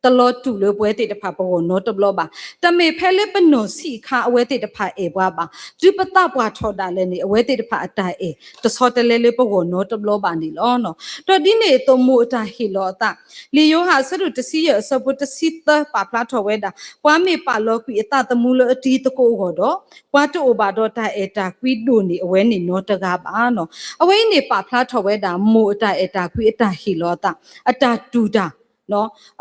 တလီၤတူာ်လၢပဝဲသ့ၣ်တဖၣ်ပဂီၢ်နီတဘျီဘၣ်. တမ့ၢ်ဖဲလၢပနီၢ်ဆံးအခါအဝဲသ့ၣ်တဖၣ်အဲၣ်ပှၤဘၣ်. တုၤပသးပှၢ်ထီၣ်ဒၣ်လဲာ်န့ၣ် အဝဲသ့ၣ်တဖၣ်အတၢ်အဲၣ် တဆီတလဲလၢပဂီၢ်နီတဘျီဘၣ်န့ၣ်လီၤ. ဒီးဒ်န့ၣ်အသိးမိၢ်အတၢ်ဟ့ၣ်လီၤအသး လံာ်ယိၤဟၣ်အဆၢဒိၣ်တဆံယဲၢ်အဆၢဖိတဆံသၢပာ်ဖျါထီၣ်ဝဲဒၣ် ပှၤမ့ၢ်ပာ်လီၤကွံာ်အသးသမူလၢအတံၤသကိးအဂီၢ်ဒီး ပှၤတအိၣ်ဘၣ်ဒီးတၢ်အဲၣ်တၢ်ကွံဒိၣ်န့ၢ်အဝဲန့ၣ်နီတဂၤဘၣ်. အဝဲအံၤန့ၣ် ပာ်ဖျါထီၣ်ဝဲဒၣ်မိၢ်အတၢ်အဲၣ်တၢ်ကွံအတၢ်ဟ့ၣ်လီၤအသး အတၢ်တူၢ်တၢ်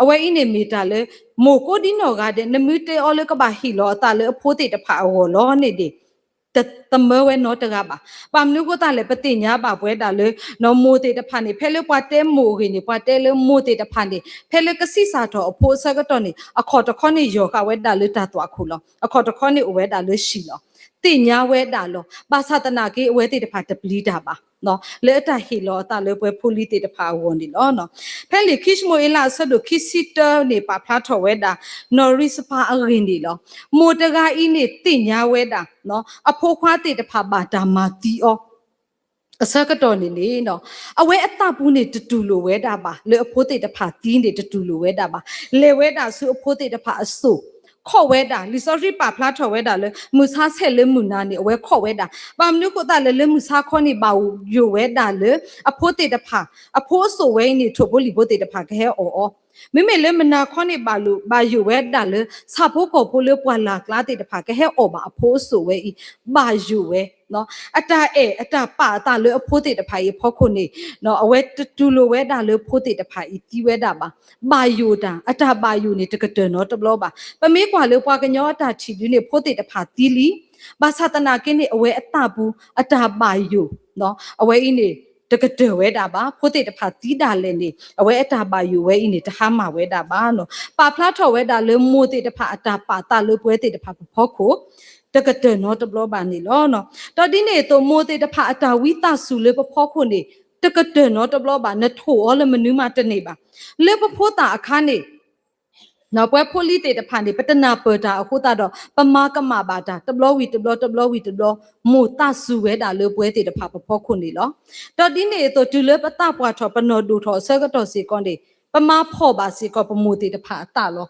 အဝဲအံၤန့ၣ်မ့ၢ်တၢ်လၢ မိၢ်ကိးဒံနီၢ်ဂၤဒဲး နမ့ၢ်တဲအီၤလၢကဘၣ်ဟ့ၣ်လီၤအသးလၢအဖိသ့ၣ်တဖၣ်အဂီၢ်လီၤန့ၣ်ဒီး တသမၢဝဲနီတဂၤဘၣ်. ဘၣ်မနုၤအဃိသတးလဲၣ် ပသ့ၣ်ညါဘၣ်ပဝဲဒၣ်လၢ မိၢ်သ့ၣ်တဖၣ်န့ၣ် ဖဲလၢပှၤတဲမိၢ်အဂ့ၢ်န့ၣ် ပှၤတဲလၢမိၢ်သ့ၣ်တဖၣ်န့ၣ် ဖဲလၢကဆံးစၢ်ထီၣ်အဖိအဆၢကတီၢ်န့ၣ် အခီၣ်တခီန့ၣ်ယီၢ်ဃာ်ဝဲဒၣ်လၢတၢ်သွၣ်ခိၣ်လီၤ. အခီၣ်တခီန့ၣ်အိၣ်ဝဲဒၣ်လၢဟံၣ်လီၤ. သ့ၣ်ညါဝဲဒၣ်လီၤ. ဘၣ်ဆၣ်သနာ်က့အဝဲသ့ၣ်တဖၣ်တပျံၤတၢ်ဘၣ် လၢအတၢ်ဟ့ၣ်လီၤအသးလၢပှဲၤဖိလံၤသ့ၣ်တဖၣ်အဂီၢ်န့ၣ်လီၤ. ဖဲလံာ်ခံၡမူၤအ့လးအဆၢဒိၣ်ခံဆံတၢန့ၣ် ပာ်ဖျါထီၣ်ဝဲဒၣ် နီၢ်ရံစပၤအဂ့ၢ်န့ၣ်လီၤ. မိၢ်တဂၤအံၤန့ၣ်သ့ၣ်ညါဝဲဒၣ် အဖိခွါသ့ၣ်တဖၣ်ဘၣ်တၢ်မၤသံအီၤ အဆၢကတီၢ်န့ၣ်န့ၣ် အဝဲအသးပူၤန့ၣ်တတူၢ်လိာ်ဝဲဒၣ်ဘၣ် လၢအဖိသ့ၣ်တဖၣ်သံန့ၣ်တတူၢ်လိာ်ဝဲဒၣ်ဘၣ်. လဲၤဝဲဒၣ်ဆူအဖိသ့ၣ်တဖၣ်အစိၣ် ခိးဝဲဒၣ် လံာ်စီဆှံပာ်ဖျါထီၣ်ဝဲဒၣ်လၢ မုၢ်ဆါဆဲးလၢမုၢ်နၤန့ၣ် အဝဲခိးဝဲဒၣ်. ဘၣ်မနုၤအဃိသတးလဲၣ် လၢမုၢ်ဆါခီန့ၣ် ဘၣ်ယိၣ်ဝဲဒၣ်လၢ အဖိသ့ၣ်တဖၣ် အဖိအစိၣ်ဝဲအံၤန့ၣ် ထိၣ်ဖိလံၣ်ဖိသ့ၣ်တဖၣ်ကဟဲအီၣ်အီၤ မ့မ့ၢ်လၢမုၢ်နၤခီန့ၣ် ဘၣ်ယိၣ်ဝဲဒၣ်လၢ ဆၣ်ဖိကီၢ်ဖိလၢပှၢ်လၢ်ကျါသ့ၣ်တဖၣ် ကဟဲအီၣ်ဘၣ်အဖိအစိၣ်ဝဲအံၤ ဘၣ်ယိၣ်ဝဲ အတၢ်အဲၣ်အတၢ်ပာ်အသးလၢအဖိသ့ၣ်တဖၣ်အံၤအဖီခိၣ်န့ၣ် အဝဲတတူၢ်လိာ်ဝဲဒၣ်လၢဖိသ့ၣ်တဖၣ်အံၤသံဝဲဒၣ်ဘၣ်. ဘၣ်ယိၣ်တၢ် အတၢ်ဘၣ်ယိၣ်န့ၣ် တကတၢၢ်နီတဘျီဘၣ်. ပမ့ၢ်ကွၢ်လၢပှၤကညီအတၢ်ထံၣ်ဒုန့ၣ် ဖိသ့ၣ်တဖၣ်သံလံ. ဘၣ်ဆၣ်သနာ်က့န့ၣ် အဝဲအသးပူၤ အတၢ်ဘၣ်ယိၣ် အဝဲအံၤန့ၣ် တကတၢၢ်ဝဲဒၣ်ဘၣ်. ဖိသ့ၣ်တဖၣ်သံဒၣ်လဲာ်န့ၣ် အဝဲအတၢ်ဘၣ်ယိၣ်ဝဲအံၤန့ၣ် တဟါမၢ်ဝဲဒၣ်ဘၣ်. ပာ်ဖျါထီၣ်ဝဲဒၣ်လၢမိၢ်သ့ၣ်တဖၣ်အတၢ်ပာ်သးလၢပဝဲသ့ၣ်တဖၣ်ပဖီခိၣ် တကတၢၢ်နီတဘျီဘၣ်န့ၣ်လီၤ. ဒီးဒ်န့ၣ်အသိး မိၢ်သ့ၣ်တဖၣ်အတၢ်ဝံသးစူၤလၢပဖီခိၣ်န့ၣ် တကတၢၢ်နီတဘျီဘၣ်. နထိၣ်အီၤလၢမနုၤမးတန့ၢ်ဘၣ်. လၢပဖိသၣ်အခါန့ၣ် ပဝဲဖိလံၤသ့ၣ်တဖၣ်န့ၣ် ပတနၢ်ပၢၢ်တၢ်အဃိသတးဒီး ပမၤကမၣ်ဘၣ်တၢ် တဘျီဝံၤတဘျီ တဘျီဝံၤတဘျီ မိၢ်သးစူၤဝဲဒၣ်လၢပဝဲသ့ၣ်တဖၣ်ပဖီခိၣ်န့ၣ်လီၤ. ဒီးဒ်န့ၣ်အသိး တုၤလၢပသးပှၢ်ထီၣ် ပနီၢ်ဒိၣ်ထီၣ်အဆၢကတီၢ်စ့ၢ်ကီးန့ၣ် ပမၤဖှီၣ်ဘၣ်စ့ၢ်ကီးပမိၢ်သ့ၣ်တဖၣ်အသးလီၤ.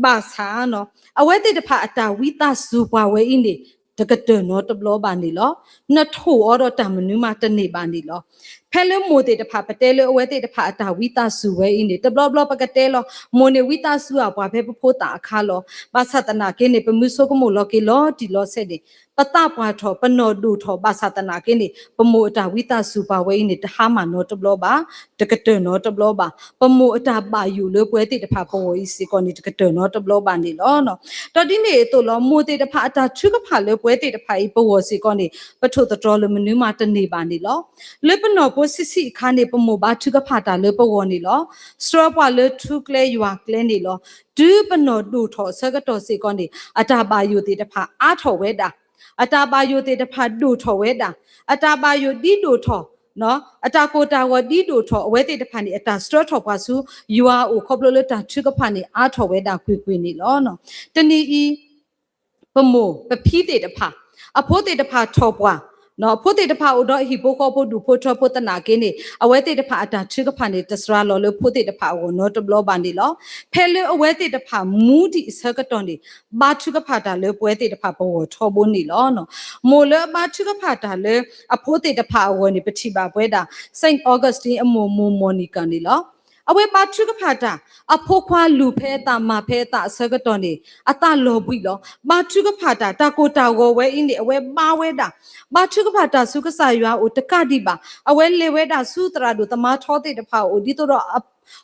ဘၣ်ဆၣ် အဝဲသ့ၣ်တဖၣ်အတၢ်ဝံသးစူၤပှၤဝဲအံၤန့ၣ် တကတၢၢ်နီတဘျီဘၣ်န့ၣ်လီၤ. နထိၣ်အီၤဒီးတၢ်မနုၤမးတန့ၢ်ဘၣ်န့ၣ်လီၤ. ဖဲလၢမိၢ်သ့ၣ်တဖၣ် ပတဲလၢအဝဲသ့ၣ်တဖၣ်အတၢ်ဝံသးစူၤဝဲအံၤန့ၣ် တဘျီဘျီပကတဲလီၤ မိၢ်န့ၣ်ဝံသးစူၤအပှၤဖဲပဖိသၣ်အခါလီၤ. ဘၣ်ဆၣ်သနာ်က့န့ၣ် ပမုၢ်ဆိကမိၣ်လီၤက့ၤလီၤတံၢ်လီၤဆဲးန့ၣ် ပသးပှၢ်ထီၣ် ပနီၢ်ဒိၣ်ထီၣ် ဘၣ်ဆၣ်သနာ်က့န့ၣ် ပမိၢ်အတၢ်ဝံသးစူၤပှၤဝဲအံၤန့ၣ် တဟါမၢ်နီတဘျီဘၣ်, တကတၢၢ်နီတဘျီဘၣ်. ပမိၢ်အတၢ်ဘၣ်ယိၣ်လၢပဝဲသ့ၣ်တဖၣ်ပဂီၢ်အံၤစ့ၢ်ကီးန့ၣ် တကတၢၢ်နီတဘျီဘၣ်န့ၣ်လီၤ. ဒီးဒ်န့ၣ်အသိးလီၤ မိၢ်သ့ၣ်တဖၣ်အတၢ်ထုကဖၣ်လၢပဝဲသ့ၣ်တဖၣ်အံၤပဂီၢ်စ့ၢ်ကီးန့ၣ် ပထိၣ်သတြီၤလၢမနုၤမးတန့ၢ်ဘၣ်န့ၣ်လီၤ. လၢပနီၢ်ဖိဆံးဆံးအခါန့ၣ် ပမိၢ်ဘါထုကဖၣ်တၢ်လၢပဂီၢ်န့ၣ်လီၤ. ဆှၢပှၤလၢထူကျဲယွၤကျဲန့ၣ်လီၤ. တုၤပနီၢ်ဒိၣ်ထီၣ်အဆၢကတီၢ်စ့ၢ်ကီးန့ၣ် အတၢ်ဘၣ်ယိၣ်သ့ၣ်တဖၣ်အါထီၣ်ဝဲဒၣ်, အတၢ်ဘၣ်ယိၣ်သ့ၣ်တဖၣ်ဒိၣ်ထီၣ်ဝဲဒၣ်, အတၢ်ဘၣ်ယိၣ်ဒ်ဒိၣ်ထီၣ် အတၢ်ကိၢ်တၢ်ဂီၤဒ်ဒိၣ်ထီၣ် အဝဲသ့ၣ်တဖၣ်န့ၣ် အတၢ်ဆှၢထီၣ်ပှၤဆူယွၤအအိၣ်ခီဖျိလၢတၢ်ထုကဖၣ်န့ၣ် အါထီၣ်ဝဲဒၣ်ကွ့ၢ်ကွ့ၢ်န့ၣ်လီၤ. တနံၤအံၤ ပမိၢ်ပဖံသ့ၣ်တဖၣ် အဖိသ့ၣ်တဖၣ်ထီၣ်ပှၢ်, အဖိသ့ၣ်တဖၣ်အိၣ်ဒီးအဟံၣ်ဖိဃီဖိဒူၣ်ဖိထၢဖိသနာ်က့န့ၣ် အဝဲသ့ၣ်တဖၣ်အတၢ်ထုကဖၣ်န့ၣ် တစှၤလီၤလၢဖိသ့ၣ်တဖၣ်အဂီၢ်နီတဘျီဘၣ်န့ၣ်လီၤ. ဖဲလၢအဝဲသ့ၣ်တဖၣ်မူဒံးအဆၢကတီၢ်န့ၣ် ဘါထုကဖၣ်တၢ်လၢပဝဲသ့ၣ်တဖၣ်ပဂီၢ်ထီဘိန့ၣ်လီၤ. မိၢ်လၢအဘါထုကဖၣ်တၢ်လၢအဖိသ့ၣ်တဖၣ်အဂီၢ်န့ၣ် ပထံၣ်ဘၣ်ပဝဲဒၣ် Saint Augustine အမိၢ်မိၢ် Monica န့ၣ်လီၤ. အဝဲဘါထုကဖၣ်တၢ် အဖိခွါလူၤဖဲအသးမၤဖဲအသးအဆၢကတီၢ်န့ၣ် အသးလီၤဘှံးလီၤ. ဘါထုကဖၣ်တၢ် တၢ်ကိၢ်တၢ်ဂီၤဝဲအံၤန့ၣ် အဝဲဘါဝဲဒၣ် ဘါထုကဖၣ်တၢ်ဆူကစၢ်ယွၤအအိၣ်တကးဒံးဘၣ် အဝဲလဲၤဝဲဒၣ်ဆူသရၣ်ဒိၣ်သမါထီသ့ၣ်တဖၣ်အအိၣ် ဒ်သိးဒီး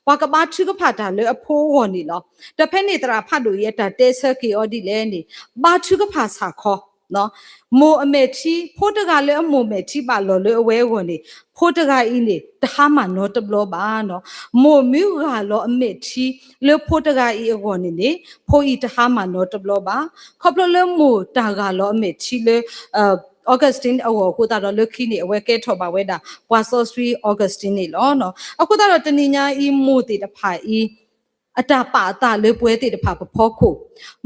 ပှၤကဘါထုကဖၣ်တၢ်လၢအဖိအဂီၢ်န့ၣ်လီၤ. ဒီးဖဲန့ၣ်သရၣ်ဖးဒိၣ်အံၤအတၢ်တဲဆၢက့ၤအီၤဒ်လဲၣ်န့ၣ် ဘါထုကဖၣ်ဆၣ်ခီ မိၢ်အမဲာ်ထံ, ဖိတဂၤလၢအမိၢ်မဲာ်ထံဘၣ်လီၤလၢအဝဲအဂီၢ်န့ၣ် ဖိတဂၤအံၤန့ၣ် တဟါမၢ်နီတဘျီဘၣ်. မိၢ်မ့ၢ်ဂၢ်လီၤအမဲာ်ထံလၢဖိတဂၤအံၤအဂီၢ်န့ၣ်န့ၣ် ဖိအံၤတဟါမၢ်နီတဘျီဘၣ်. ခီဖျိလၢမိၢ်တၢ်ဂၢ်လီၤအမဲာ်ထံလၢ Augustine အဂီၢ်အဃိသတးဒီး လၢခံန့ၣ် အဝဲကဲထီၣ်ဘၣ်ဝဲဒၣ် ပှၤစီဆှံ Augustine န့ၣ်လီၤ. အဃိသတးဒီးတနံၤညါအံၤ မိၢ်သ့ၣ်တဖၣ်အံၤ အတၢ်ပာ်အသးလၢပဝဲသ့ၣ်တဖၣ်ပဖီခိၣ်,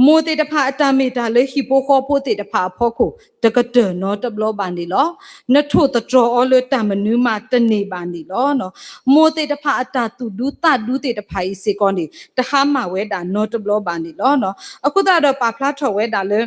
မိၢ်သ့ၣ်တဖၣ်အတၢ်မ့ၢ်တၢ်လၢဟံၣ်ဖိဃီဖိသ့ၣ်တဖၣ်အဖီခိၣ် တကတၢၢ်နီတဘျီဘၣ်န့ၣ်လီၤ. နထိၣ်သတြီၤအီၤလၢတၢ်မနုၤမးတန့ၢ်ဘၣ်န့ၣ်လီၤ. မိၢ်သ့ၣ်တဖၣ်အတၢ်သူၣ်ဒူသးဒူသ့ၣ်တဖၣ်အံၤစ့ၢ်ကီးန့ၣ် တဟါမၢ်ဝဲဒၣ်နီတဘျီဘၣ်န့ၣ်လီၤ. အဃိသတးဒီးပာ်ဖျါထီၣ်ဝဲဒၣ်လၢ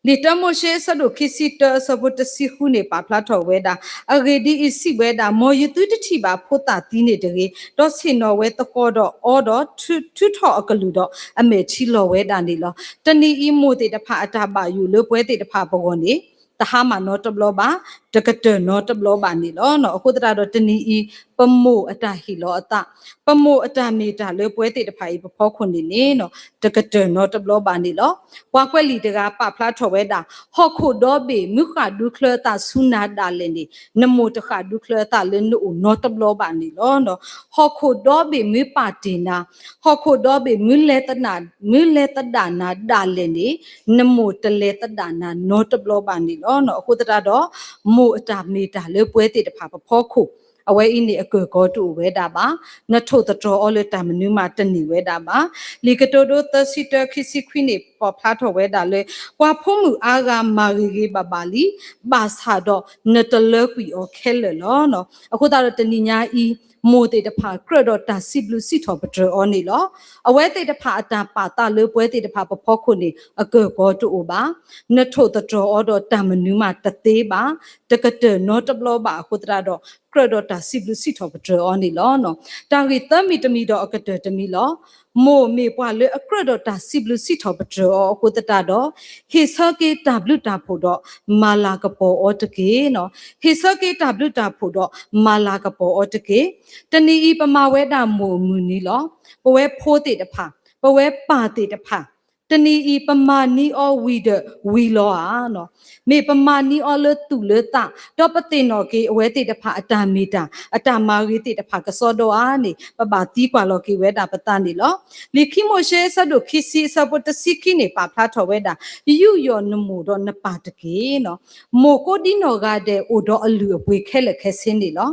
လံာ်တၢမိၤၡ့အဆၢဒိၣ်ခံဆံတၢအဆၢဖိတဆံဃုန့ၣ် ပာ်ဖျါထီၣ်ဝဲဒၣ်, အဂ့ၢ်ဒ်အံၤ, စံးဝဲဒၣ်, မ်ယသုတထံၣ်ဘၣ်ဖိသၣ်သံန့ၣ်တဂ့ၤ, ဒီးဆ့ၣ်နီၤဝဲသဃီဒီးအီဒီးထုးထီၣ်အကလုၢ်ဒီးအမဲာ်ထံလီၤဝဲဒၣ်န့ၣ်လီၤ. တနံၤအံၤ မိၢ်သ့ၣ်တဖၣ်အတၢ်ဘၣ်ယိၣ်လၢပဝဲသ့ၣ်တဖၣ်ပဂီၢ်န့ၣ် တဟါမၢ်နီတဘျီဘၣ်, တကတၢၢ်နီတဘျီဘၣ်န့ၣ်လီၤ. အဃိသတးဒီးတနံၤအံၤ ပမိၢ်အတၢ်ဟ့ၣ်လီၤအသး, ပမိၢ်အတၢ်မ့ၢ်တၢ်လၢပဝဲသ့ၣ်တဖၣ်အံၤပဖီခိၣ်န့ၣ်န့ၣ် တကတၢၢ်နီတဘျီဘၣ်န့ၣ်လီၤ. ပှၤကွဲးလံာ်တဂၤပာ်ဖျါထီၣ်ဝဲဒၣ်, ဟီၣ်ခိၣ်ဒီဘ့ၣ်မ့ၢ်ဃၣ်ဒူချၢအသးဆူနၤဒၣ်လဲာ်န့ၣ် နမိၢ်တဃၣ်ဒူချၢအသးလၢနအိၣ်နီတဘျီဘၣ်န့ၣ်လီၤ. ဟီၣ်ခိၣ်ဒီဘ့ၣ်မ့ၢ်ပာ်တ့ၢ်နၤ, ဟီၣ်ခိၣ်ဒီဘ့ၣ်မ့ၢ်လဲၤသဒၣ်, မ့ၢ်လဲၤသဒၣ်နၤဒၣ်လဲာ်န့ၣ် နမိၢ်တလဲၤသဒၣ်နၤနီတဘျီဘၣ်န့ၣ်လီၤ. အဃိသတးဒီး မိၢ်အတၢ်မ့ၢ်တၢ်လၢပဝဲသ့ၣ်တဖၣ်ပဖီခိၣ် အဝဲအံၤန့ၣ်အကၢၢ်ကီတအိၣ်ဝဲဒၣ်ဘၣ်, နထိၣ်သတြီၤအီၤလၢတၢ်မနုၤမးတန့ၢ်ဝဲဒၣ်ဘၣ်. လံာ်ကတိၤဒိသၢဆံတၢခံဆံခွံန့ၣ် ပာ်ဖျါထီၣ်ဝဲဒၣ်လၢ ပှၤဖိမုၣ်အါဂၤမၤဂ့ၤဂ့ၤဘၣ်ဘၣ်လံ, ဘၣ်ဆၣ်ဒီးနတလၢကွံာ်အီၤခဲလၢာ်လီၤ. အဃိသတးဒီးတနံၤညါအံၤ မိၢ်သ့ၣ်တဖၣ်ကြၢးဒီးတၢ်စံးဘျုးစံးထီၣ်ပတြၢၤအီၤန့ၣ်လီၤ. အဝဲသ့ၣ်တဖၣ်အတၢ်ပာ်သးလၢပဝဲသ့ၣ်တဖၣ်ပဖီခိၣ်န့ၣ် အကၢၢ်ကီတအိၣ်ဘၣ်. နထိၣ်သတြီၤအီၤဒီးတၢ်မနုၤမးတသ့ဘၣ်, တကတၢၢ်နီတဘျီဘၣ်အဃိသတးဒီး ကြၢးဒီးတၢ်စံးဘျုးစံးထီၣ်ပတြၢၤအီၤန့ၣ်လီၤ. တၢ်ဂ့ၢ်သၢမံၤတမံၤဒီးအကတၢၢ်တမံၤလီၤ. မိၢ်မ့ၢ်ပှၤလၢအကြၢးဒီးတၢ်စံးဘျုးစံးထီၣ်ပတြၢၤအီၤအဃိသတးဒီး ဟ့ၣ်ဆၢက့ၤတၢ်ဘျုးတၢ်ဖှိၣ်ဒီးမၤလၤကပီၤအီၤတက့ၢ်. ဟ့ၣ်ဆၢက့ၤတၢ်ဘျုးတၢ်ဖှိၣ်ဒီးမၤလၤကပီၤအီၤတက့ၢ်. တနံၤအံၤပမၤဝဲဒၣ်မိၢ်အမုၢ်နံၤလီၤ. ပဝဲဖိသ့ၣ်တဖၣ်, ပဝဲပၢ်သ့ၣ်တဖၣ် တနံၤအံၤပမၤန့ၢ်အီၤဝံၤဒီးဝံၤလီၤဧါ. မ့ၢ်ပမၤန့ၢ်အီၤလၢသူၣ်လၢသး, ဒီးပသ့ၣ်နီၣ်က့ၤအဝဲသ့ၣ်တဖၣ်အတၢ်မ့ၢ်တၢ်, အတၢ်မၤဂ့ၤသ့ၣ်တဖၣ်ကစီဒီဧါန့ၣ် ပဘၣ်သံကွၢ်လီၤက့ၤဝဲဒၣ်ပသးန့ၣ်လီၤ. လံာ်ခံမိၤၡ့အဆၢဒိၣ်ခံဆံအဆၢဖိတဆံခံန့ၣ် ပာ်ဖျါထီၣ်ဝဲဒၣ်, ယူးယီၣ်နမိၢ်ဒီးနပၢ်တက့ၢ်. မိၢ်ကိးဒံနီၢ်ဂၤဒဲးအိၣ်ဒီးအလုၢ်အပှ့ၤခဲလၢာ်ခဲဆ့န့ၣ်လီၤ.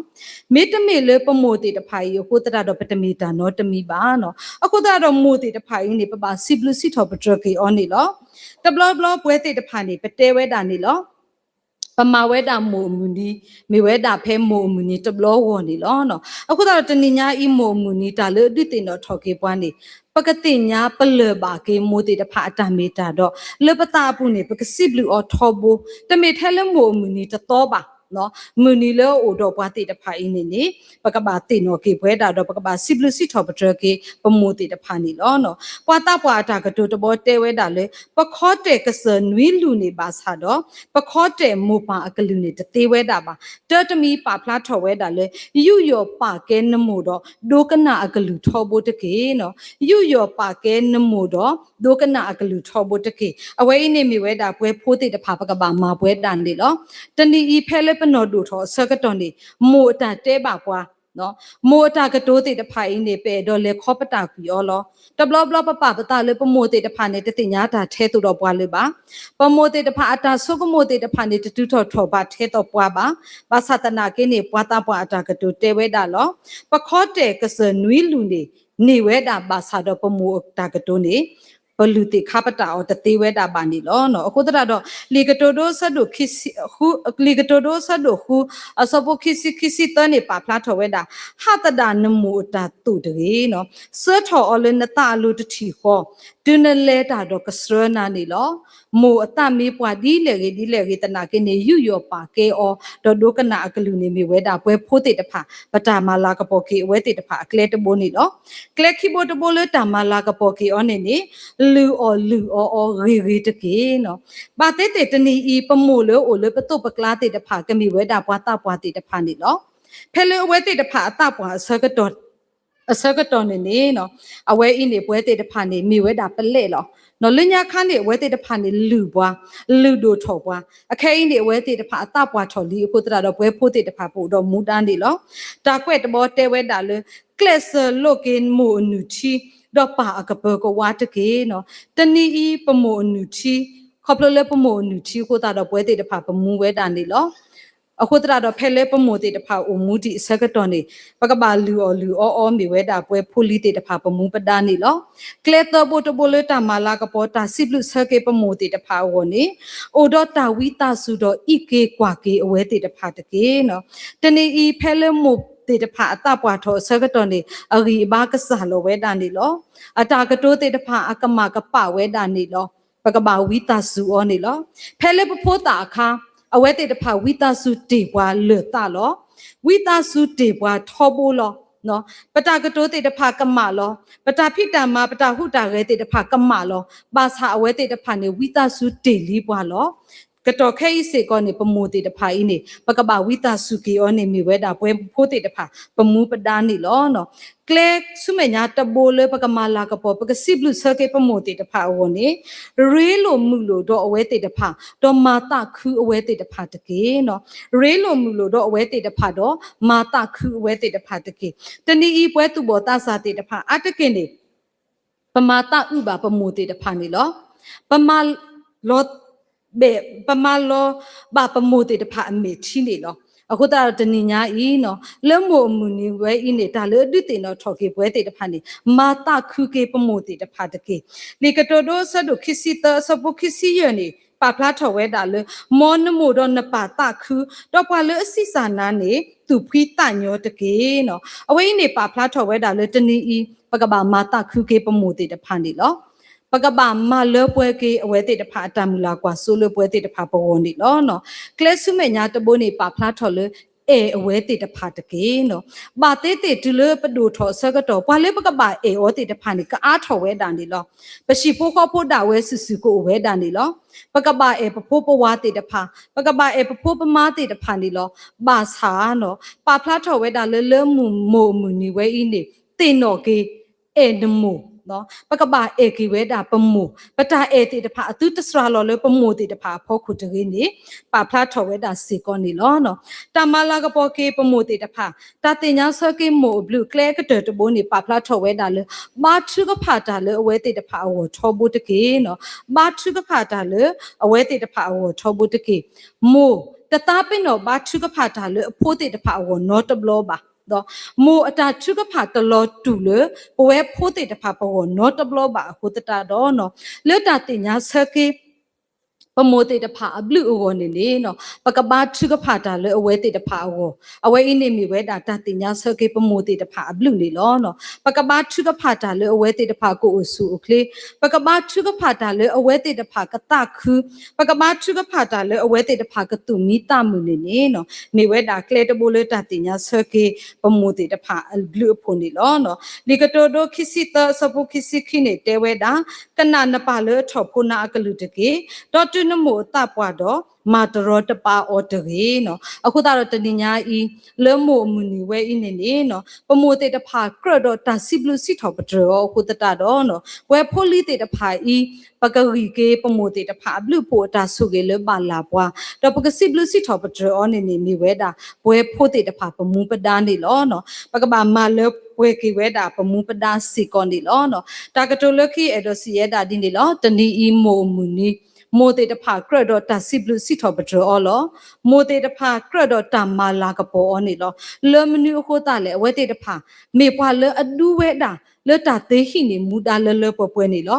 မ့တမ့ၢ်လၢပမိၢ်သ့ၣ်တဖၣ်အံၤအဃိသတးဒီး ပတမ့ၢ်တၢ်နီတမံၤဘၣ်. အဃိသတးဒီးမိၢ်သ့ၣ်တဖၣ်အံၤန့ၣ် ပဘၣ်စံးဘျုးစံးထီၣ်ပတြၢၤက့ၤအီၤန့ၣ်လီၤ. တဘျီဘျီပဝဲသ့ၣ်တဖၣ်န့ၣ် ပတဲဝဲဒၣ်န့ၣ်လီၤ. ပမၤဝဲဒၣ်မိၢ်အမုၢ်နံၤ, မ့ၢ်ဝဲဒၣ်ဖဲမိၢ်အမုၢ်နံၤတဘျီဂီၢ်န့ၣ်လီၤ. အဃိသတးဒီးတနံၤညါအံၤ မိၢ်အမုၢ်နံၤတၢ်လၢအဒုးသ့ၣ်နီၣ်ထီၣ်က့ၤပှၤန့ၣ် ပကသ့ၣ်ညါပလၢၢ်ဘၣ်က့ၤမိၢ်သ့ၣ်တဖၣ်အတၢ်မ့ၢ်တၢ်ဒီး လၢပသးအပူၤန့ၣ် ပကစံးဘျုးအီၤထီဘိ, တမ့ၢ်ထဲလၢမိၢ်အမုၢ်နံၤတသီဘၣ် မုၢ်နံၤလၢအအိၣ်ဒီးပှၤသ့ၣ်တဖၣ်အံၤန့ၣ်န့ၣ် ပကဘၣ်သ့ၣ်နီၣ်က့ၤပဝဲဒၣ်ဒီး ပကဘၣ်စံးဘျုးစံးထီၣ်ပတြၢၤက့ၤပမိၢ်သ့ၣ်တဖၣ်န့ၣ်လီၤ. ပှၤသးပှၢ်အတၢ်ကတိၤတဘီတဲဝဲဒၣ်လၢ ပခီတဲာ်ကစၢၢ်နွံလုၢ်န့ၣ်ဘၣ်ဆၣ်ဒီး ပခီတဲာ်မိၢ်ပၢ်အကလုၢ်န့ၣ်တသ့ဝဲဒၣ်ဘၣ်. တၢတမံၤပာ်ဖျါထီၣ်ဝဲဒၣ်လၢ ယူးယီၣ်ပာ်ကဲနမိၢ်ဒီး ဒိကနၣ်အကလုၢ်ထီဘိတက့ၢ်. ယူးယီၣ်ပာ်ကဲနမိၢ်ဒီး ဒိကနၣ်အကလုၢ်ထီဘိတက့ၢ်. အဝဲအံၤန့ၣ်မ့ၢ်ဝဲဒၣ်ပဝဲဖိသ့ၣ်တဖၣ် ပကဘၣ်မၤပဝဲဒၣ်န့ၣ်လီၤ. တနံၤအံၤဖဲလၢပနီၢ်ဒိၣ်ထီၣ်အဆၢကတီၢ်န့ၣ် မိၢ်အတၢ်တဲဘၣ်ပှၤ မိၢ်အတၢ်ကတိၤသ့ၣ်တဖၣ်အံၤန့ၣ် ပအဲၣ်ဒိးလဲၤခီပတာ်ကွံာ်အီၤလီၤ. တဘျီဘျီပပာ်ပသးလၢပမိၢ်သ့ၣ်တဖၣ်န့ၣ် တသ့ၣ်ညါတၢ်ထဲသိးဒီးပှၤလၢၤဘၣ်. ပမိၢ်သ့ၣ်တဖၣ်အတၢ်ဆိကမိၣ်သ့ၣ်တဖၣ်န့ၣ် တတုၤထီၣ်ထီၣ်ဘးထဲသိးပှၤဘၣ်. ဘၣ်ဆၣ်သနာ်က့န့ၣ် ပှၤသးပှၢ်အတၢ်ကတိၤတဲဝဲဒၣ်လီၤ. ပခီတဲာ်ကစၢၢ်နွံလုၢ်န့ၣ် န့ၢ်ဝဲဒၣ်ဘၣ်ဆၣ်ဒီးပမိၢ်အတၢ်ကတိၤန့ၣ် ပလုၢ်သ့ၣ်ခါပတာ်အီၤတသ့ဝဲဒၣ်ဘၣ်န့ၣ်လီၤ. အဃိသတးဒီး လံာ်ကတိၤဒိအဆၢဒိၣ်ဃု, လံာ်ကတိၤဒိအဆၢဒိၣ်ဃု, အဆၢဖိခံဆံခံဆံသၢန့ၣ် ပာ်ဖျါထီၣ်ဝဲဒၣ်, ဟးသဒၣ်နမိၢ်အတၢ်သိၣ်တဂ့ၤ, ဆှၢထီၣ်အီၤလၢနသးအလိၤတထံၣ်ဃီ, တုၤနလဲၤတၢ်ဒီးကဆှၢနၤန့ၣ်လီၤ. မိၢ်အသးမ့ၢ်ပှၤဒ်လဲၣ်ဂ့ၤဒ်လဲၣ်ဂ့ၤသနာ်က့န့ၣ် ယူးယီၣ်ပာ်ကဲအီၤ ဒီးဒိကနၣ်အကလုၢ်န့ၣ် မ့ၢ်ဝဲဒၣ်ပဝဲဖိသ့ၣ်တဖၣ် ပတၢ်မၤလၤကပီၤက့ၤအဝဲသ့ၣ်တဖၣ်အကျဲတဘိန့ၣ်လီၤ. ကျဲခံဘိတဘိလၢတၢ်မၤလၤကပီၤက့ၤအီၤန့ၣ်န့ၣ် လုၢ်အီၣ်လုၢ်အီအီၤဂ့ၤဂ့ၤတက့ၢ်. ဘၣ်သ့ၣ်သ့ၣ်တနံၤအံၤ ပမိၢ်လၢအအိၣ်လၢပသိးပကျါသ့ၣ်တဖၣ် ကမ့ၢ်ဝဲဒၣ်ပှၤသးပှၢ်သ့ၣ်တဖၣ်န့ၣ်လီၤ. ဖဲလၢအဝဲသ့ၣ်တဖၣ်အသးပှၢ်အဆၢကတီၢ် အဆၢကတီၢ်န့ၣ်န့ၣ် အဝဲအံၤန့ၣ် ပဝဲသ့ၣ်တဖၣ်န့ၣ် မ့ၢ်ဝဲဒၣ်ပလဲၣ်လီၤ. လၢညါခါန့ၣ် အဝဲသ့ၣ်တဖၣ်န့ၣ် လုၢ်ပှၤ, လုၢ်ဒိၣ်ထီၣ်ပှၤ, အခဲအံၤန့ၣ် အဝဲသ့ၣ်တဖၣ်အသးပှၢ်ထီၣ်လံအဃိသတးဒီး ပဝဲဖိသ့ၣ်တဖၣ်ပအိၣ်ဒီးမူဒါန့ၣ်လီၤ. တၢ်ကွဲးတဘီတဲဝဲဒၣ်လၢ ကျဲးစၢးလိးက့ၤမိၢ်အနုၢ်ထံ ဒီးပၢ်အကပၢၤကဝါတက့ၢ်. တနံၤအံၤ ပမိၢ်အနုၢ်ထံ, ခီဖျိလၢပမိၢ်အနုၢ်ထံအဃိသတးဒီး ပဝဲသ့ၣ်တဖၣ်ပမူဝဲဒၣ်န့ၣ်လီၤ. အဃိသတးဒီး ဖဲလၢပမိၢ်သ့ၣ်တဖၣ်အိၣ်မူဒံးအဆၢကတီၢ်န့ၣ် ပကဘၣ်လုၢ်အီၣ်လုၢ်အီအီမ့ၢ်ဝဲဒၣ်ပဝဲဖိလံၤသ့ၣ်တဖၣ်ပမူပဒါန့ၣ်လီၤ. ကျဲသၢဘိတဘိလၢတၢ်မၤလၤကပီၤတၢ်စံးဘျုးဆၢက့ၤပမိၢ်သ့ၣ်တဖၣ်အဂီၢ်န့ၣ် အိၣ်ဒီးတၢ်ဝံသးစူၤဒီးအံးက့ၤကွၢ်က့ၤအဝဲသ့ၣ်တဖၣ်တက့ၢ်. တနံၤအံၤ ဖဲလၢမိၢ်သ့ၣ်တဖၣ်အသးပှၢ်ထီၣ်အဆၢကတီၢ်န့ၣ် အဂံၢ်အဘါကစၢ်လီၤဝဲဒၣ်န့ၣ်လီၤ. အတၢ်ကတိၤသ့ၣ်တဖၣ်အကမၣ်ကပာ်ဝဲဒၣ်န့ၣ်လီၤ. ပကဘၣ်ဝံသးစူၤအီၤန့ၣ်လီၤ. ဖဲလၢပဖိသၣ်အခါ အဝဲသ့ၣ်တဖၣ်ဝံသးစူၤတ့ၢ်ပှၤလၢာ်သးလီၤ. ဝံသးစူၤတ့ၢ်ပှၤထီဘိလီၤ. ပတၢ်ကတိၤသ့ၣ်တဖၣ်ကမၣ်လီၤ. ပတၢ်ဖံးတၢ်မၤ ပတၢ်ဟူးတၢ်ဂဲၤသ့ၣ်တဖၣ်ကမၣ်လီၤ. ဘၣ်ဆၣ်အဝဲသ့ၣ်တဖၣ်န့ၣ် ဝံသးစူၤတ့ၢ်လံပှၤလီၤ. ကတီၢ်ခဲအံၤစ့ၢ်ကီးန့ၣ် ပမိၢ်သ့ၣ်တဖၣ်အံၤန့ၣ် ပကဘၣ်ဝံသးစူၤက့ၤအီၤန့ၣ် မ့ၢ်ဝဲဒၣ်ပဝဲဖိသ့ၣ်တဖၣ် ပမူပဒါန့ၣ်လီၤ. ကျဲဆူမဲာ်ညါတဘိလၢပကမၤလၤကပီၤ ပကစံးဘျုးဆၢက့ၤပမိၢ်သ့ၣ်တဖၣ်အဂီၢ်န့ၣ် ရ့လိာ်မုာ်လိာ်ဒီးအဝဲသ့ၣ်တဖၣ် ဒီးမၤသးခုအဝဲသ့ၣ်တဖၣ်တက့ၢ်. ရ့လိာ်မုာ်လိာ်ဒီးအဝဲသ့ၣ်တဖၣ်ဒီး မၤသးခုအဝဲသ့ၣ်တဖၣ်တက့ၢ်. တနံၤအံၤ ပှၤသူၣ်ဘီၣ်သးစၢ်သ့ၣ်တဖၣ် အါတက့ၢ်န့ၣ် ပမၤသးအုးဘၣ်ပမိၢ်သ့ၣ်တဖၣ်န့ၣ်လီၤ. ပမၤလီၤဘၣ်, ပမၤလီၤဘၣ်ပမိၢ်သ့ၣ်တဖၣ်အမဲာ်ထံန့ၣ်လီၤ. အဃိသတးဒီးတနံၤညါအံၤ လၢမိၢ်အမုၢ်နံၤဝဲအံၤန့ၣ် တၢ်လၢအဒုးသ့ၣ်နီၣ်ထီၣ်က့ၤပဝဲသ့ၣ်တဖၣ်န့ၣ် မၤသးခုက့ၤပမိၢ်သ့ၣ်တဖၣ်တက့ၢ်. လံာ်ကတိၤဒိအဆၢဒိၣ်ခံဆံသၢအဆၢဖိခံဆံယဲၢ်န့ၣ် ပာ်ဖျါထီၣ်ဝဲဒၣ်လၢ မ်နမိၢ်ဒီးနပၢ်သးခု, ဒီးပှၤလၢအဆံးစၢ်နၤန့ၣ် သူၣ်ဖှံသးညီတက့ၢ်. အဝဲအံၤန့ၣ် ပာ်ဖျါထီၣ်ဝဲဒၣ်လၢတနံၤအံၤ ပကဘၣ်မၤသးခုက့ၤပမိၢ်သ့ၣ်တဖၣ်န့ၣ်လီၤ. ပကဘၣ်မၤလၢပှဲၤက့ၤအဝဲသ့ၣ်တဖၣ်အတၢ်မုၢ်လၢ်ကွၢ်စိလၢပဝဲသ့ၣ်တဖၣ်ပဂီၢ်န့ၣ်လီၤ. ကျဲဆူမဲာ်ညါတဘိန့ၣ် ပာ်ဖျါထီၣ်လၢ အဲၣ်အဝဲသ့ၣ်တဖၣ်တက့ၢ်. ဘၣ်သ့ၣ်သ့ၣ်တုၤလၢပဒိၣ်ထီၣ်အဆၢကတီၢ် ပှၤလၢပကဘၣ်အဲၣ်အီၤသ့ၣ်တဖၣ်န့ၣ် ကအါထီၣ်ဝဲဒၣ်န့ၣ်လီၤ. ပဟံၣ်ဖိဃီဖိဒၣ်ဝဲစုာ်စုာ်ကအိၣ်ဝဲဒၣ်န့ၣ်လီၤ. ပကဘၣ်အဲၣ်ပဖိပဝၤသ့ၣ်တဖၣ်, ပကဘၣ်အဲၣ်ပဖိပမါသ့ၣ်တဖၣ်န့ၣ်လီၤ. ဘၣ်ဆၣ် ပာ်ဖျါထီၣ်ဝဲဒၣ်လၢ လၢမိၢ်အမုၢ်နံၤဝဲအံၤန့ၣ် သ့ၣ်နီၣ်က့ၤ အဲၣ်နမိၢ်, ပကဘၣ်အဲၣ်က့ၤဝဲဒၣ်ပမိၢ်, ပတၢ်အဲၣ်သ့ၣ်တဖၣ်အသုတစှၤလီၤလၢပမိၢ်သ့ၣ်တဖၣ်အဖီခိၣ်တဂ့ၤန့ၣ် ပာ်ဖျါထီၣ်ဝဲဒၣ်စ့ၢ်ကီးန့ၣ်လီၤ. တၢ်မၤလၤကပီၤက့ၤပမိၢ်သ့ၣ်တဖၣ်, တၢ်သ့ၣ်ညါဆၢက့ၤမိၢ်အဘျုးအကျဲအကတၢၢ်တဘိန့ၣ် ပာ်ဖျါထီၣ်ဝဲဒၣ်လၢ ဘါထုကဖၣ်တၢ်လၢအဝဲသ့ၣ်တဖၣ်အဂီၢ်ထီဘိတက့ၢ်. ဘါထုကဖၣ်တၢ်လၢအဝဲသ့ၣ်တဖၣ်အဂီၢ်ထီဘိတက့ၢ်. မိၢ်တသးပ့ၤနီၣ်ဘါထုကဖၣ်တၢ်လၢအဖိသ့ၣ်တဖၣ်အဂီၢ်နီတဘျီဘၣ်. မိၢ်အတၢ်ထုကဖၣ်တလီၤတူာ်လၢ ပဝဲဖိသ့ၣ်တဖၣ်ပဂီၢ်နီတဘျီဘၣ်အဃိသတးဒီး လၢတၢ်သ့ၣ်ညါဆၢက့ၤ ပမိၢ်သ့ၣ်တဖၣ်အဘျုးအဂီၢ်န့ၣ်န့ၣ် ပကဘါထုကဖၣ်တၢ်လၢအဝဲသ့ၣ်တဖၣ်အဂီၢ်, အဝဲအံၤန့ၣ်မ့ၢ်ဝဲဒၣ်တၢ်သ့ၣ်ညါဆၢက့ၤပမိၢ်သ့ၣ်တဖၣ်အဘျုးန့ၣ်လီၤ. ပကဘါထုကဖၣ်တၢ်လၢအဝဲသ့ၣ်တဖၣ်ကအိၣ်ဆူၣ်အိၣ်ချ့, ပကဘါထုကဖၣ်တၢ်လၢအဝဲသ့ၣ်တဖၣ်ကသးခု, ပကဘါထုကဖၣ်တၢ်လၢအဝဲသ့ၣ်တဖၣ်ကသူၣ်မံသးမုာ်န့ၣ်န့ၣ် မ့ၢ်ဝဲဒၣ်ကျဲတဘိလၢတၢ်သ့ၣ်ညါဆၢက့ၤ ပမိၢ်သ့ၣ်တဖၣ်အဘျုးအဖှိၣ်န့ၣ်လီၤ. လံာ်ကတိၤဒိခံဆံသၢအဆၢဖိခံဆံခံန့ၣ်တဲဝဲဒၣ်, ကနၣ်နပၢ်လၢအထီၣ်ဖိနၤအကလုၢ်တက့ၢ်. ဒီးတုၤနမိၢ်အသးပှၢ်ဒီး မၤတရီတပါအီၤတဂ့ၤ. အဃိသတးဒီးတနံၤညါအံၤ လၢမိၢ်အမုၢ်နံၤဝဲအံၤန့ၣ်န့ၣ် ပမိၢ်သ့ၣ်တဖၣ်ကြၢးဒီးတၢ်စံးဘျုးစံးထီၣ်ပတြၢၤအီၤအဃိသတးဒီး ပဝဲဖိလံၤသ့ၣ်တဖၣ်အံၤ ပကဂံၢ်က့ၤပမိၢ်သ့ၣ်တဖၣ်အဘျုးအဖှိၣ်အတၢ်ဆိၣ်ဂ့ၤလၢဘၣ်လၢ်ပှၤ, ဒီးပကစံးဘျုးစံးထီၣ်ပတြၢၤအီၤန့ၣ်န့ၣ် မ့ၢ်ဝဲဒၣ် ပဝဲဖိသ့ၣ်တဖၣ်ပမူပဒါန့ၣ်လီၤ. ပကဘၣ်မၤလၢပှဲၤက့ၤဝဲဒၣ်ပမူပဒါစ့ၢ်ကီးန့ၣ်လီၤ. တၢ်ကတိၤလၢခံအဲၣ်ဒိးစံးယဲဒၣ်ဒ်န့ၣ်လီၤ. တနံၤအံၤမိၢ်အမုၢ်နံၤ, မိၢ်သ့ၣ်တဖၣ်ကြၢးဒီးတၢ်စံးဘျုးစံးထီၣ်ပတြၢၤအီၤလီၤ. မိၢ်သ့ၣ်တဖၣ်ကြၢးဒီးတၢ်မၤလၤကပီၤအီၤန့ၣ်လီၤ. လၢမနုၤအဃိသတးလဲၣ်, အဝဲသ့ၣ်တဖၣ် မ့ၢ်ပှၤလၢအဒူဝဲဒၣ် လၢတၢ်သ့ဟံးန့ၢ်မူဒါလၢလၢပှဲၤပှဲၤန့ၣ်လီၤ.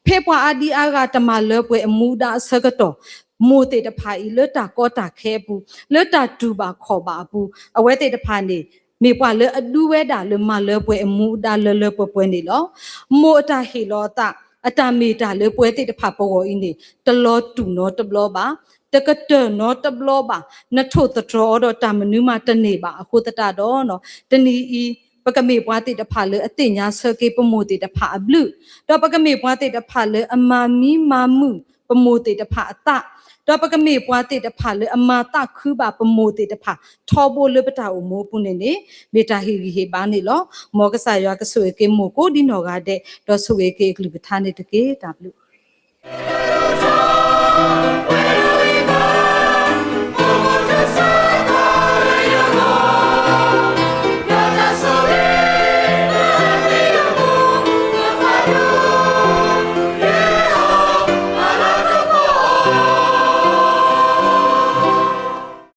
ဖဲပှၤအါဒံအါဂၤတမၤလၢပှဲၤအမူဒါအဆၢကတီၢ်, မိၢ်သ့ၣ်တဖၣ်အံၤလၢတၢ်ကီတၢ်ခဲအပူၤ, လၢတၢ်တူၢ်ဘၣ်ခီၣ်ဘၣ်အပူၤ, အဝဲသ့ၣ်တဖၣ်န့ၣ် မ့ၢ်ပှၤလၢအဒူဝဲဒၣ်လၢမၤလၢပှဲၤအမူဒါလၢလၢပှဲၤပှဲၤန့ၣ်လီၤ. မိၢ်အတၢ်ဟ့ၣ်လီၤအသး, အတၢ်မ့ၢ်တၢ်လၢပဝဲသ့ၣ်တဖၣ်ပဂီၢ်အံၤန့ၣ် တလီၤတူာ်နီတဘျီဘၣ်, တကတၢၢ်နီတဘျီဘၣ်, နထိၣ်သတြီၤအီၤဒီးတၢ်မနုၤမးတန့ၢ်ဘၣ်အဃိသတးဒီး တနံၤအံၤ ပကမ့ၢ်ပှၤသ့ၣ်တဖၣ်လၢအသ့ၣ်ညါဆၢက့ၤပမိၢ်သ့ၣ်တဖၣ်အဘျုး, ဒီးပကမ့ၢ်ပှၤသ့ၣ်တဖၣ်လၢအမၤမံမၤမုာ်ပမိၢ်သ့ၣ်တဖၣ်အသး, ဒီးပကမ့ၢ်ပှၤသ့ၣ်တဖၣ်လၢအမၤသးခုဘၣ်ပမိၢ်သ့ၣ်တဖၣ် ထီဘိလၢပတၢ်အိၣ်မူအပူၤန့ၣ်န့ၣ် မ့ၢ်တၢ်ဟ့ၣ်ဂံၢ်ဟ့ၣ်ဘါန့ၣ်လီၤ. မ်ကစၢ်ယွၤကဆိၣ်ဂ့ၤက့ၤမိၢ်ကိးဒံနီၢ်ဂၤဒဲး ဒီးဆိၣ်ဂ့ၤက့ၤအကလုၢ်ကထါန့ၣ်တက့ၢ်. တၢ်ဘျုး